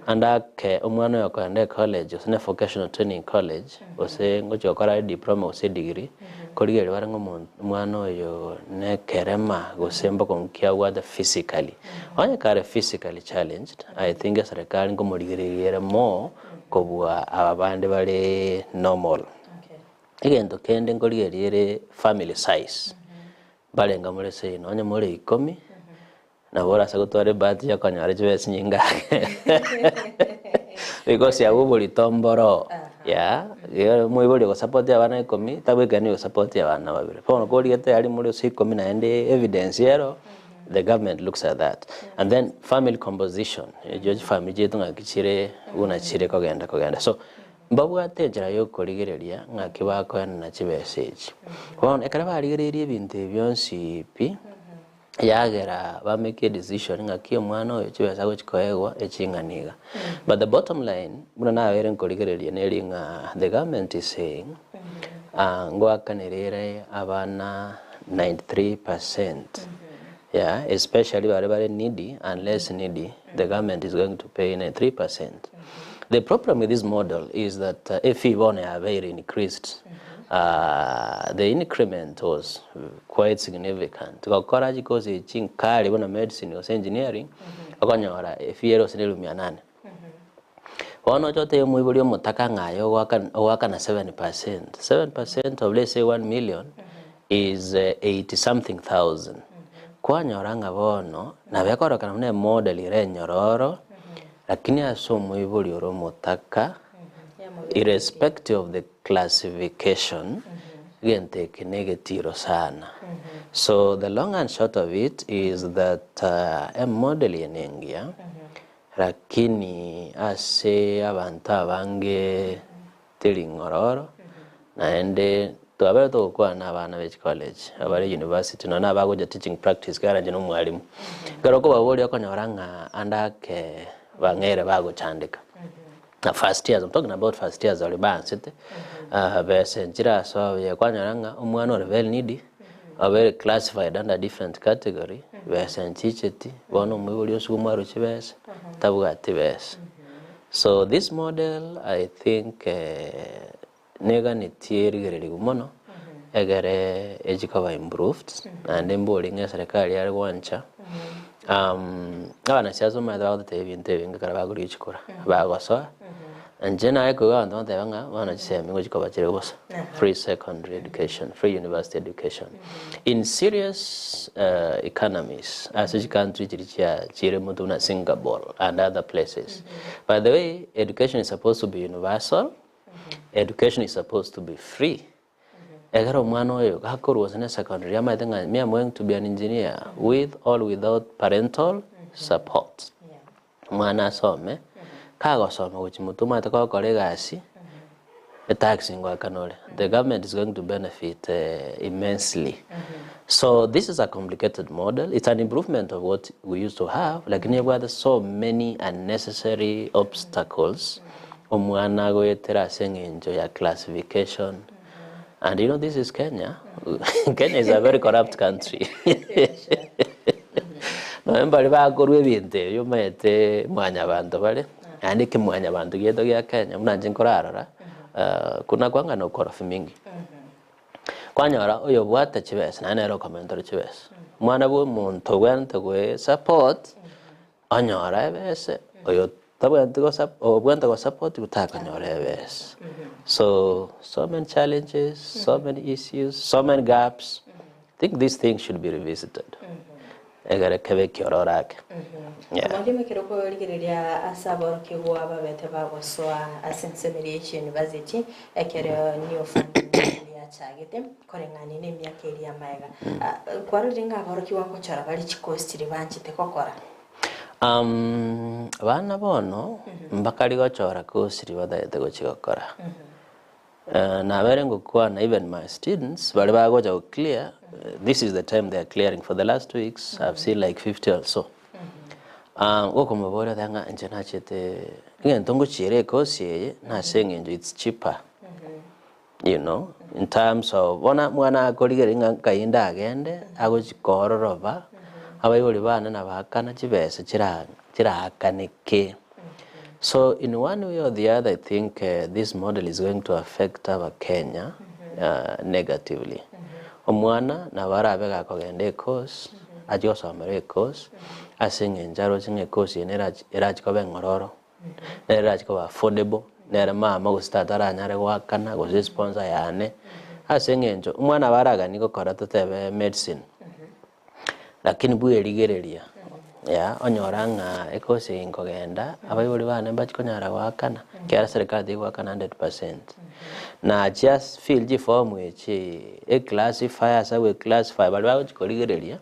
Ande ake omwana oyo okoenda ecollege gose ne vocational training college, gose ngochia gokora are diploma gose edegree, korigereria bare ng'a omonto omwana oyo nekerema gose mbokong'u ki abwate physically. Onye kare physically challenged, I think eserekari nkomorigereria ere more kobua aba bande bare normal. Egento kende nkorigereria ere family size, mbarenga more seino, onye more ikomi. Nabo orase gotwara ebahati y'okonyora chibesa chinyinge ake because abwo oborito mboro yeah, igo omoibori ogosupport abana ikomi tabwekaini ogosupport abana babere. Bono korigete aria more ase ikomi naende evidence ero, The government looks at that. And then family composition, echio chifamiri chiaito ng'aki chire buna chire kogenda kogenda. So, mbabwate enchera ya okorigereria ng'aki bakoenana chibesa echi. Bono ekero barigereirie ebinto ebi bionsi pi, yagera ba make a decision ng'aki omwana oyo chibesa agochi koegwa eching'ana iga. But the bottom line, buna nabeire nkorigereria neri ng'a the government is saying, ngoakanera ere abana 93%, yeah, especially baria bare needy and less needy, the government is going to pay 93%. The problem with this model is that efee bono yabeire increased, the increment was quite significant. Gokora chikosi echi nkare buna medicine gose engineering, okonyora efee ere gose na elifu mia nane. Bono oche otebe omoibori omotaka ng'a aye ogoakana ogoakana 7%, 7% of let's say 1 million is 80 something thousand. Kwanyora ng'a bono nabo ekororekana buna emodel ere enyororo, lakini ase omoibori ore omotaka, irrespective of the classification, egento eke na egetiro sana. So the long and short of it is that emodel eye na engiya, Lakini ase abanto abange teri ng'ororo, naende twabere togokwana na abana be chicollege abare university nonya na abagocha teaching practice ekero inche na omwalimu. Ekero okobaboria okonyora ng'a ande ake bang'eire bagochandeka. Na first years, I'm talking about first years baria baansete, besa enchire ase obuya kwanyora ng'a omwana ore very needy, obeire classified under different category, besa nchicheti, bono omoibori osigo omwarwe chibesa, tabwati besa. So this model I think neganetie erigererigwe mono, egere echi koba improved, naende mbori ng'a eserekari yare gwancha, abanasiasa omanyete bagototebia ebinto ebinge ekero bakorigia chikura, bagosoa, inche naye koigwa abanto bagoteba ng'a bono chisemi ngochi koba chire bosa, free secondary education, free university education. In serious economies, ase chicountry chiria chia chire motwe buna Singapore and other places, by the way, education is supposed to be universal, Education is supposed to be free. Ekero omwana oyo gakorwa gose ne secondary amaete ng'a me am going to be an engineer with or without parental support. Omwana asome, kagosoma gochia motwe omanyete kogokora egasi, etax ngoakana ore. The government is going to benefit immensely. So this is a complicated model, it's an improvement of what we used to have, lakini ebwate so many unnecessary obstacles Omwana agoetera ase eng'encho ya classification and you know this is Kenya, Kenya is a very corrupt country nonya mbare bakorwa ebinto ebi omanyete mwanyabanto bare, naende ekemwanyabanto giaito gia Kenya buna inche nkorarora kuna kwanga na ukorofi mingi. Kwanyora oyobwate chibesa naende nere okomenterwa chibesa, omwana bwa omonto obwenerete goe support. Onyore ebese, oyo tabwenereti gosa obwenerete gosapotiwa takonyora ebese. So, so many challenges, so many issues, so many gaps, I think these things should be revisited egere kebe ekiororo ake. Yeah. Omwalimu ekero okorigereria ase aborokigwa babete bagosoa ase ensemo eria ye chiuniversity ekero new funding model yachagete koreng'ania na emiaka eria amaega. Nkwarorire ng'a aborokigwa ngochora bare chikosi chiria banchete gokora. Abana bono mbakari gochora kosi riria batagete gochia gokora. Nabere ngokwana even my students baria bagocha go clear, this is the time they are clearing for the last 2 weeks I've seen like 50 or so. Gokomoboria oteba ng'a inche nachete egento ngochiera ekosi eye nase eng'encho it's cheaper. You know, in terms of bono omwana akorigereria ng'a nkai ndagende, agochi koororoba, abaibori bane nabaakana chibesa chira chiraakaneke. So in one way or the other I think this model is going to affect abakenya negatively. Omwana nabo arabe gakogenda ecourse, achie gosomera ecourse, ase eng'encho aroche ng'a ecourse eye nerachi erachi koba eng'ororo. Nere erache koba affordable, nere mama gose tata aranyare goakana gose sponsor yane, ase eng'encho omwana aba araganie gokora totebe medicine, lakini bwerigereria yeah onyora ng'a ekosi eye nkogenda, abaibori bane mbachie konyara goakana, ekiagera serikali tegoakana 100%. Na chias fill chiform echi, eclassify ase agoeclassify baria bagochi korigereria.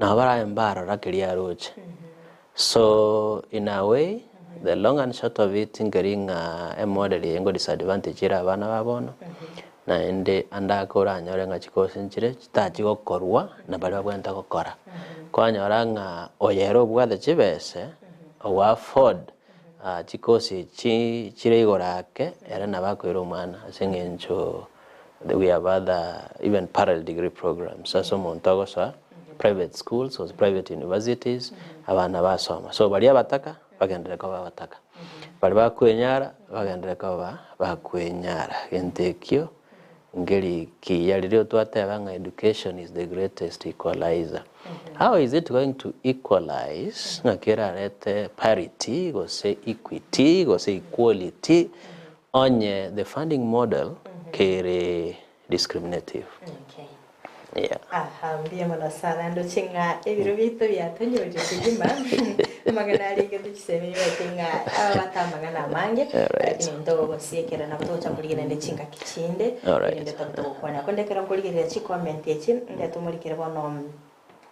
Nabo barabe mbarora keria aroche. So in a way, the long and short of it nkeri ng'a emodel eye ngo disadvantage ere abana ba bono, naende ande ake oranyore ng'a chikosi nchire chitachi gokorwa na baria babwenerete gokora. Kwanyora ng'a oyo ere obwate chibese, ogo afford chikosi echi chire igoro ake, ere nabo akoira omwana ase eng'encho we have other even parallel degree programs ase omonto ogosoa private schools gose private universities abana basoma. So baria abataka bagenderere koba abataka, baria bakwenyara bagenderere koba bakwenyara. Gento ekio nkeri kiya riria twateba ng'a education is the greatest equalizer. How is it going to equalize ng'aki erarete parity gose equity gose equality Onye the funding model kere discriminative. Okay. Yeah. Aha, mbuya mono sana ndoche ng'a ebiro biaito biatonyorire kegima amang'ana arenge tochisemeire ng'a aba bata amang'ana amange Alright. lakini ntogosiekera nabo togocha korigia naende chingaki chinde Alright. erinde tobe togokwana konde ekero nkorigereria chicomment echi ndetomorikere bono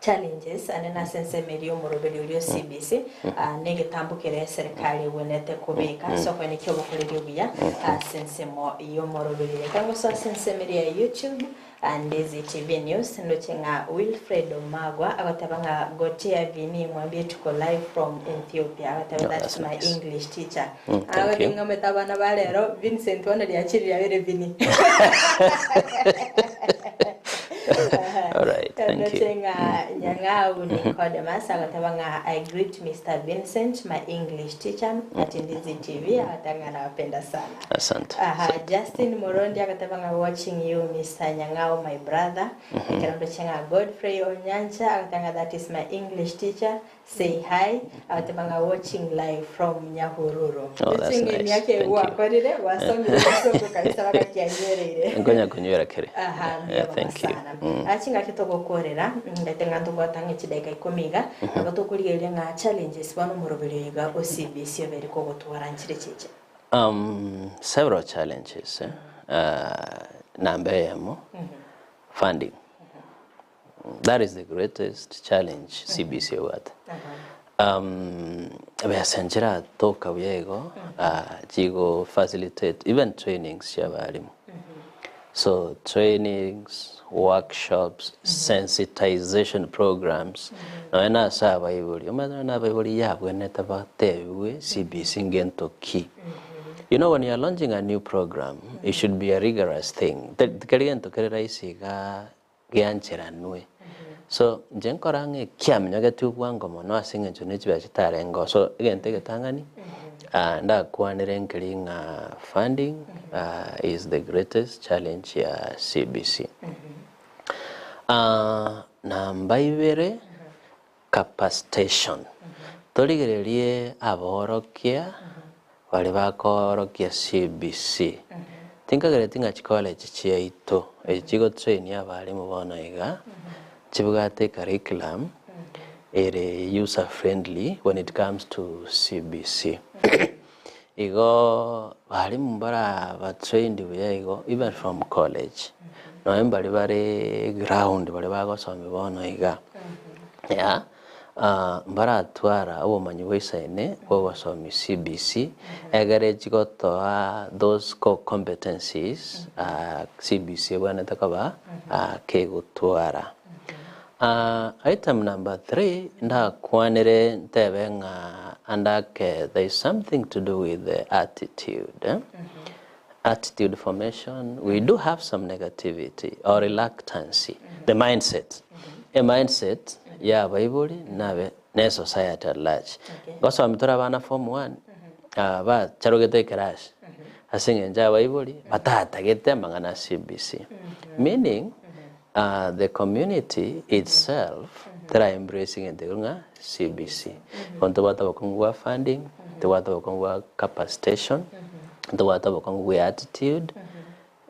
Challenges ande nase ensemo eria y'omoroberi oria o CBC na egetambo keria eserekari egwenerete kobeka ase okoenekia obokoreri obuya ase ensemo y'omoroberi. Reka ngosoe ase ensemo eria ya YouTube Ndizi TV News ndoche ng'a Wilfred Omagwa agoteba ng'a Gotea Vinny mwambie tuko live from Ethiopia agoteba Oh, that's that's my nice. English teacher. Thank Agoteba you. ng'omete abana ba rero Vincent bono riachire riabere Vinny. Alright, thank you. Ndoche ng'a Nyang'au Nicodemus agoteba ng'a I greet Mr. Vincent my English teacher at Ndizi TV agoteba ng'a nawapenda sana. Asante. Aha, Justin Morondi agoteba ng'a watching you Mr. Nyang'au my brother. Ekero ndoche ng'a Godfrey Onyancha agoteba ng'a that is my English teacher. Say hi, agoteba ng'a watching live from Nyahururu. Oh, that's Ndoche ng'a nice. emiaka Thank you. egwakorire gwasomire egesongo kabisa bagakianyereire. Nkonya kunywera kere. Aha, mbuya Yeah, mono thank you. sana. Ah, chingaki togokorera ndete ng'a ntobwate ang'e chidaika ikomi iga nabo tokorigereria ng'a challenges bono omoroberi oyo iga o CBC obere kogotwara nchire chiche. Several challenges eh. Namba eyemo, funding. That is the greatest challenge CBC ebwate. Besa nchiratoka buya igo chigo facilitate even trainings chia abalimu. So trainings, workshops, sensitization programs nonya na ase abaibori, omanyete nonya na abaibori yabwenerete batebiwe CBC ngento ki. You know when you are launching a new program, it should be a rigorous thing. Tikeri gento kere rahisi igaa giancheranwe. So inche nkora ng'a ekiaminyogetie obwango mono ase eng'encho ne chibesa chitarenge oo. So egento egetang'ani ndakwanere nkeri ng'a funding is the greatest challenge ya CBC. Namba ibere, capacitation. Torigererie aborokia baria bakoorokia CBC. Tinkagereti ng'a chicollege chiaito echi chigotrainia abalimu bono iga, chibwate ecurriculum ere user friendly when it comes to CBC. Igo balimu mbara trained buya igo even from college, nonye mbaria bare ground baria bagosomia bono iga, yeah, mbaratwara obomanyi bwa isaine bwa ogosomia CBC, egere chigotoa those core competencies CBC ebwenerete koba kegotwara. Item number 3 ndakwanere ntebe ng'a andake there is something to do with the attitude eh? Attitude formation, we do have some negativity or reluctancy, the mindset. A mindset ya abaibori nabe ne society at large. Gosomia tore abana form 1 bacharogete ekerasi ase eng'encho abaibori batatagete amang'ana a CBC. Meaning the community itself tera embracing egento ekio ng'a CBC. Bono tobwate obokong'u bwa funding, tobwate obokong'u bwa capacitation, tobwate obokong'u bwa attitude,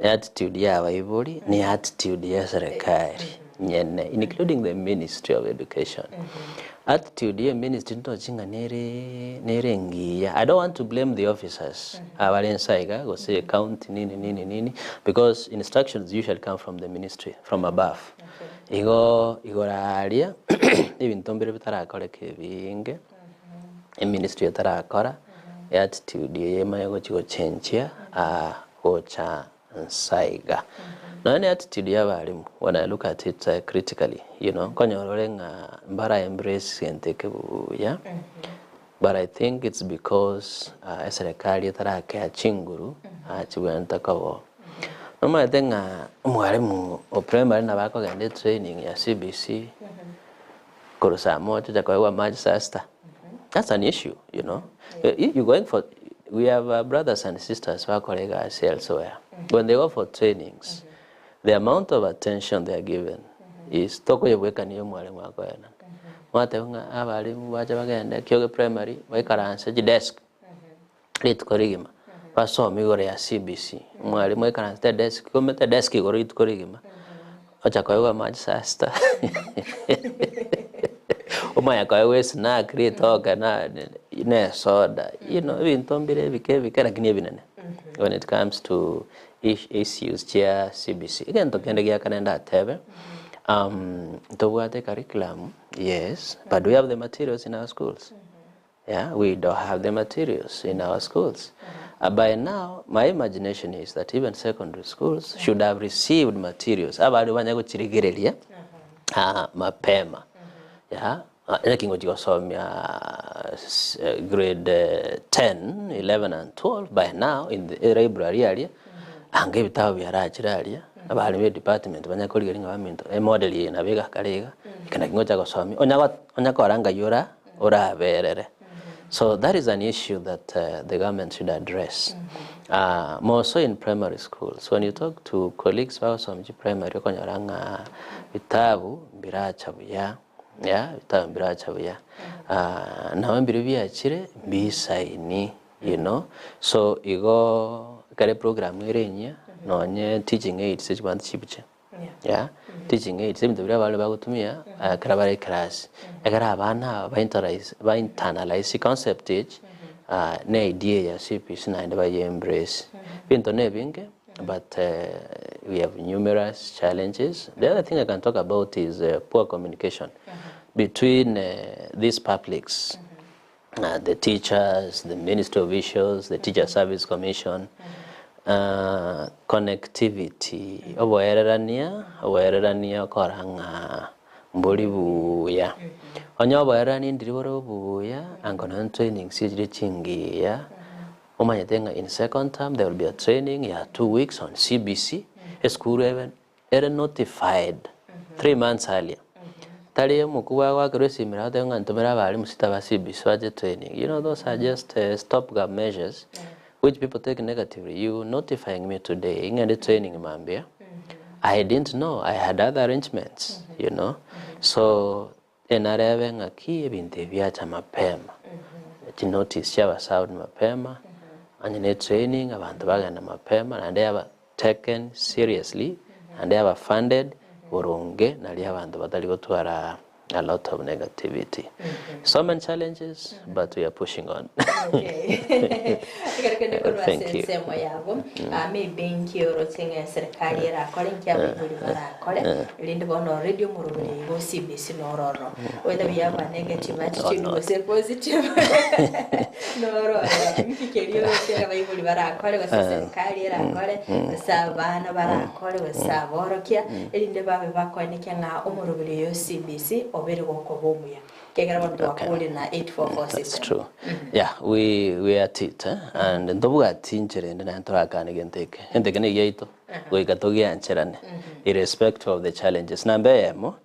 attitude ya abaibori ne attitude ya serikali nyene including the ministry of education. Attitude ye ministry ntochi ng'a nere nere engiya. I don't want to blame the officers abare inse iga gose county nini nini nini because instructions usually come from the ministry from above. Igo igoro aria ebinto mbire bitarakoreka ebinge, eministry etarakora, attitude eye emanye gochi gochenchia gocha Nsaiga. Nonya ne attitude ya abalimu when I look at it critically, you know, nkonyora ore ng'a mbara embrace gento eke buya, but I think it's because eserekari etarakea chinguru chibwenerete koba oo. Nomanyete ng'a omwalimu o primary nabo akogenda etraining ya CBC korwa saa moja ocha koegwa amache saa sita. That's an issue, you know. If you going for, we have brothers and sisters bakora egasi elsewhere. When they go for trainings, the amount of attention they are given is tokoyebwekania omwalimu akoenana. Mwateba ng'a abalimu bache bagende Kioge Primary baikaranse chidesk rituko rigima basome igoro ya CBC. Omwalimu aikaransete edesk, omete edesk igoro rituko rigima, ocha koegwa amache saa sita omanye koegwa esnack ritoke na na esoda, you know ebinto mbire ebike ebike lakini ebinene when it comes to issues chia CBC. Egento kende gia kane ndatebe, ntobwate curriculum, yes, but do we have the materials in our schools? Yeah, we don't have the materials in our schools. By now, my imagination is that even secondary schools should have received materials. Abari banya gochirigereria mapema. Yeah. Naki ngochi gosomia grade 10, 11 and 12 by now in the library aria anga ebitabu biarachire aria abari be department banya korigereria ng'a baminto emodel eye nabo egakare iga eke naki ngocha gosomia onya onya kora ngai ora oraberere. So that is an issue that the government should address. More so in primary schools. When you talk to colleagues bagosoma chiprimary okonyora ng'a bitabu mbiracha buya, yeah, bitabu mbiracha buya. Nabo mbiria biachire mbisaini, you know. So igo ekero eprogram ere enyia, nonye teaching aids echibwate chibuche. Yeah, teaching aids, ebinto biria abare bagotumia ekero bare eclass, ekero abana aba bainternalize bainternalize concept echi na idea ya CBC naende baye embrace. Ebinto na ebinge but we have numerous challenges. The other thing I can talk about is poor communication between these publics, the teachers, the ministry officials, the teacher service commission, connectivity, oboererania, oboererania okora ng'a mbori buya. Onye oboererania ndiri bore obuya, ango nonye trainings chire chingiya, omanyete ng'a in second term there will be a training ya 2 weeks on CBC, esukuru ebe ere notified 3 months earlier. Tari omokubwa agoakerwa esimero agoteba ng'a ntomere abarimu sita ba CBC bache training. You know those are just stopgap measures which people take negatively. You notifying me today ng'ende training mambia. I didn't know, I had other arrangements. So enarebe ng'aki ebinto ebi biacha mapema. Chinotice chiaba served mapema, onye ne training abanto bagenda mapema naende yaba taken seriously naende yaba funded boronge nari abantu batari gotwara a lot of negativity. So many challenges, but we are pushing on. Ekero kende korwa ase Thank you. ensemo yabo maybe nkioroche ng'a eserikali erakore nki abaibori barakore erinde bono already omoroberi igo CBC nororo whether we have a negative attitude not. gose positive nororo nki keria oroche ng'a abaibori barakore gose eserikali erakore gose abana barakore gose aborokia erinde babe bakoenekia ng'a omoroberi oyo CBC obere gokoba omuya kegera bono twakore na 844 That's system. true. Yeah, we are at it, eh? And ntobwati inchere ende naye torakane gento eke. Gento eke nigo giaito goika togiancherane irrespective of the challenges. Namba eyemo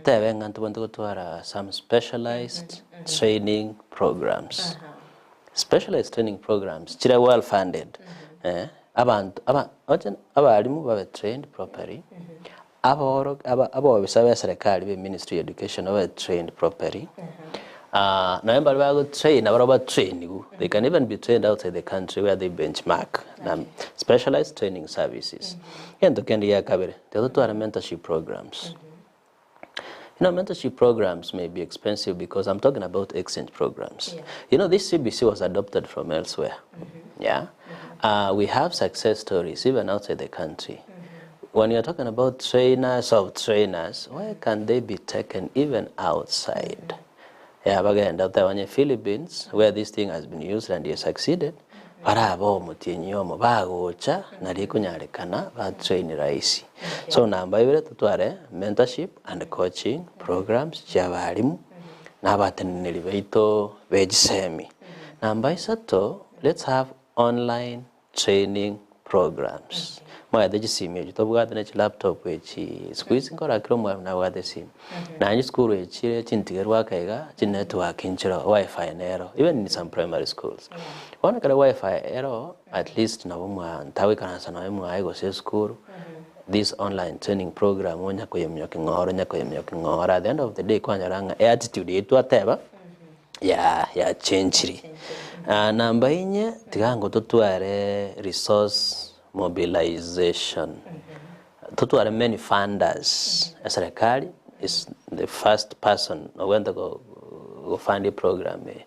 tebe ng'a ntobwate gotwara some specialized training programs. Specialized training programs chire well funded. Eh, abantu aba oche abarimu babe trained properly. Aboro aba abobisa ba serikali be Ministry of Education babe trained properly. Naye bari bagotrain abaro batrainigu they can even be trained outside the country where they benchmark na specialized training services. Gento kende gia kabere tetotwara mentorship programs. You know, mentorship programs may be expensive because I'm talking about exchange programs. You know, this CBC was adopted from elsewhere. Yeah. We have success stories even outside the country. When you're talking about trainers of trainers, why can't they be taken even outside? Yeah, bagenda otebanye Philippines where this thing has been used and it succeeded. Barabe omotienyi omo bagocha nari ekonyarekana ba train rahisi. So namba ibere totware mentorship and coaching programs chia abalimu na abateneneri baito be chisemi. Namba isato, let's have online training programs. Mwagete chisimi echi tobwate ne chilaptop echi siku hizi nkora kera omwalimu nabwate esimi. Naende chisukuru echire chintigerwe ake iga chinetwork nchire oo wifi nero even in some primary schools. Bono ekero wifi ero at least nabo mwa ntagoikaransa nonye mwaye gose esukuru this online training program onya koyeminyokia ng'oro onya koyeminyokia ng'oro at the end of the day kwanyora ng'a eattitude eye twateba ya yachenchiri. Namba inye tiga ngo totware resource mobilization, totware many funders, eserekari is the first person ogwenta go gofund eprogram eye,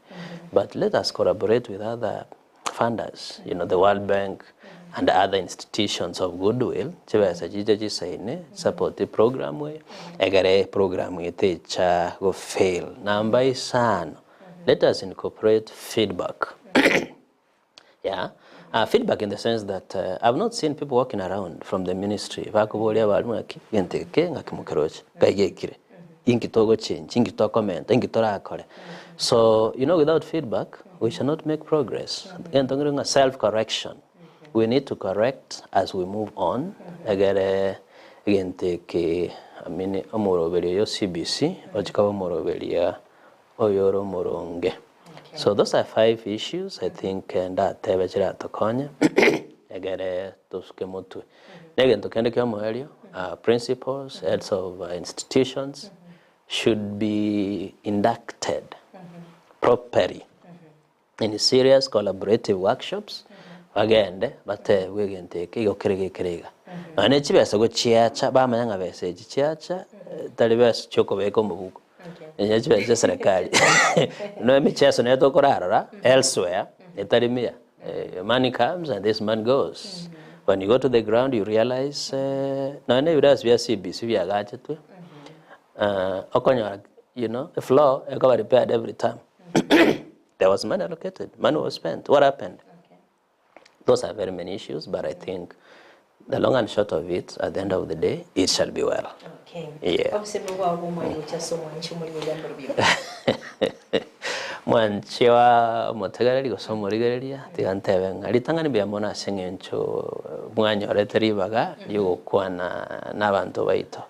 but let us collaborate with other funders, you know the World Bank and other institutions of goodwill, chibesa chiche chisaine support eprogram eye, egere eprogram eye techa go fail. Namba isano, let us incorporate feedback. Yeah, feedback in the sense that I've not seen people walking around from the ministry bakoboria abalimu ng'aki egento eke ng'aki mokeroche, ngai gekire, inki togochengi, inki tokomenta, inki torakore. So you know without feedback we shall not make progress. Egento nkere ng'a self correction, we need to correct as we move on egere egento eke I mean omoroberio oyo CBC ochi koba omoroberia oyore omoronge. So those are five issues I think ndatebe chiratokonye egere tosuke motwe. Na egento kende kia omoerio, principals, heads of institutions should be inducted properly in serious collaborative workshops bagende batebwe egento eke igo kere gekere iga. Nonya ne chibesa gochiacha bamanya ng'a besa echi chiacha tari besa chiokobeka omobuko. Enyia chibesa chia serikali no emicheso nere tokorarora elsewhere etari miya. Money comes and this money goes. When you go to the ground you realize nonya na ebirasi bia CBC biagachetwe okonyora you know efloor ekoba repaired every term. There was money allocated, money was spent, what happened? Those are very many issues but I think the long and short of it at the end of the day it shall be well. Okay. Yeah. Obosemi bwao bw'omweri gochia ase omwanchi omorigereria mborobio. Mwanchi wa omotegereri gose omorigereria tiga ntebe ng'a ritang'ani mbuya mono ase eng'encho mwanyorete ribaga ri'ogokwana n'abanto baito.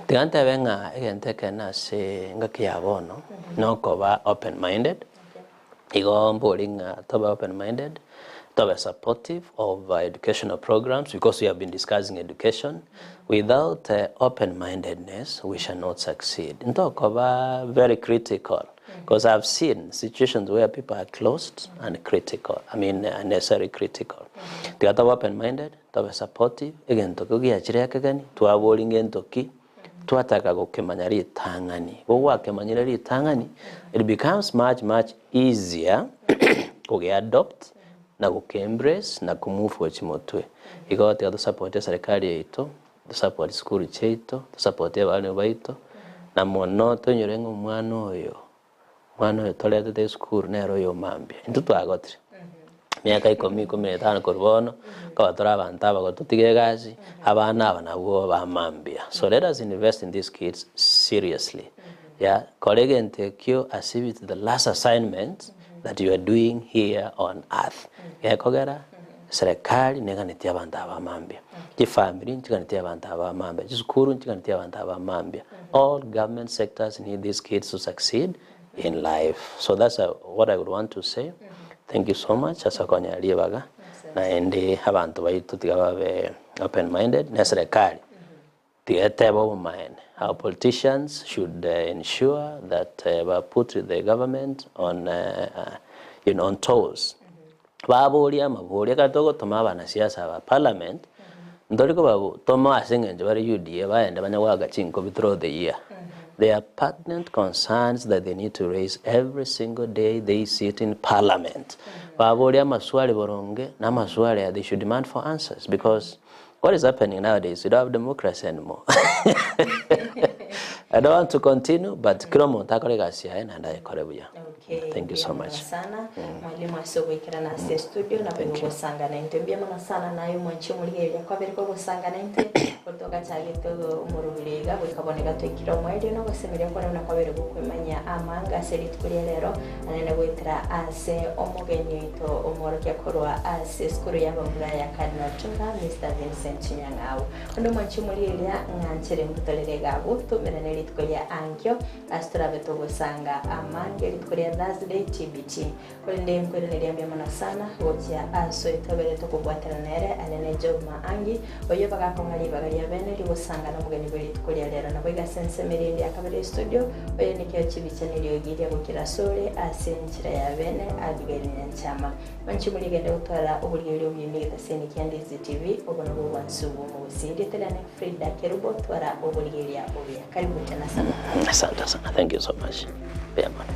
Tiga ntebe ng'a egento ekenene ase engaki ya bono nokoba open minded, Igo mbori ng'a tobe open minded, tobe supportive of educational programs because we have been discussing education, without open mindedness we shall not succeed. Ntokoba very critical because I've seen situations where people are closed and critical, I mean unnecessary critical. Tiga tobe open minded, tobe supportive, egento ekio giachire ekegeni, twabori ngento ki, Twataka gokemanya ritang'ani. Gogwakemanyire ritang'ani, it becomes much much easier kogeadopt na gokeembrace na komove gochia motwe. Igo tiga tosapote eserekari yaito, tosapote chisukuru chiaito, tosapote abalimu baito, na mono toinyore ng'a omwana oyo, omwana oyo toretete esukuru nere oyo mambia. Intwe twagotire. Miaka ikomi, ikomi na etano korwa bono, nkoba tore abanto abagotu totige egasi, abana aba nabwo ba mambia. So let us invest in these kids seriously, yeah, kora egento ekio as if it's the last assignment that you are doing here on earth. Gekogera, serikali neganetie abanto aba ba mambia, chifamiri nchiganetie abanto aba ba mambia, chisukuru nchiganetie abanto aba ba mambia. All government sectors need these kids to succeed in life. So that's what I would want to say. Thank you so much ase okonyora ribaga naende abanto baito tiga babe open minded na eserekari tiga etebe obomaene. Our politicians should ensure that ba put the government on you know on toes. Baborie amaborio ekero togotoma abanasiasa aba parliament ntori kobatoma ase eng'encho bare UDA baende banya goaka chinkobi throughout the year. There are pertinent concerns that they need to raise every single day they sit in parliament. Baborie amaswali boronge na amaswali aya they should demand for answers because what is happening nowadays we don't have democracy anymore. I don't want to continue but kera omonto akore egasi yaye naende ayekore buya. Okay, Thank you mbuya so mono much. sana mwalimu ase ogoikerana ase estudio nabo igo gosanga naintwe mbuya mono sana naye omwanchi omorigereria kwabere kogosanga naintwe Togachagete omorobiri iga goika bono iga twaikire omoerio na ogosemeria kwane buna kwabere gokwemanyia amanga ase rituko ria rero, anene goetera ase omogeni oito omworokia korwa ase esukuru y'abamura ya Cardinal Tunga, Mister Vincent Nyang'au. Onde omwanchi omorigereria ng'anchere mbutorere iga abwo, toumerane rituko ria ankio ase torabe togosanga amange rituko ria Thursday TBT. Korende nkoiraneria mbuya mono sana gochia ase oitobere tokobwatana nere, anene Job Maangi, oyio bagakong'a ribaga ria bene rigosanga nomogeni bwe rituko ria rero. Naboigo ase ensemo eria ende ya kabere estudio, oyo nekio chibicha neriogi ria gokira asore ase enchera ya bene Abigail Nyanchama. Mwanche moriegende gotwara oborigereria obuya ime egetaseni kia Ndizi TV, obo nobwo obwansu bw'omogusii. Erieta riane Frida Kerubo, twara oborigereria obuya. Karibu tena sana. Asante sana. Thank you so much. Mbuya mono.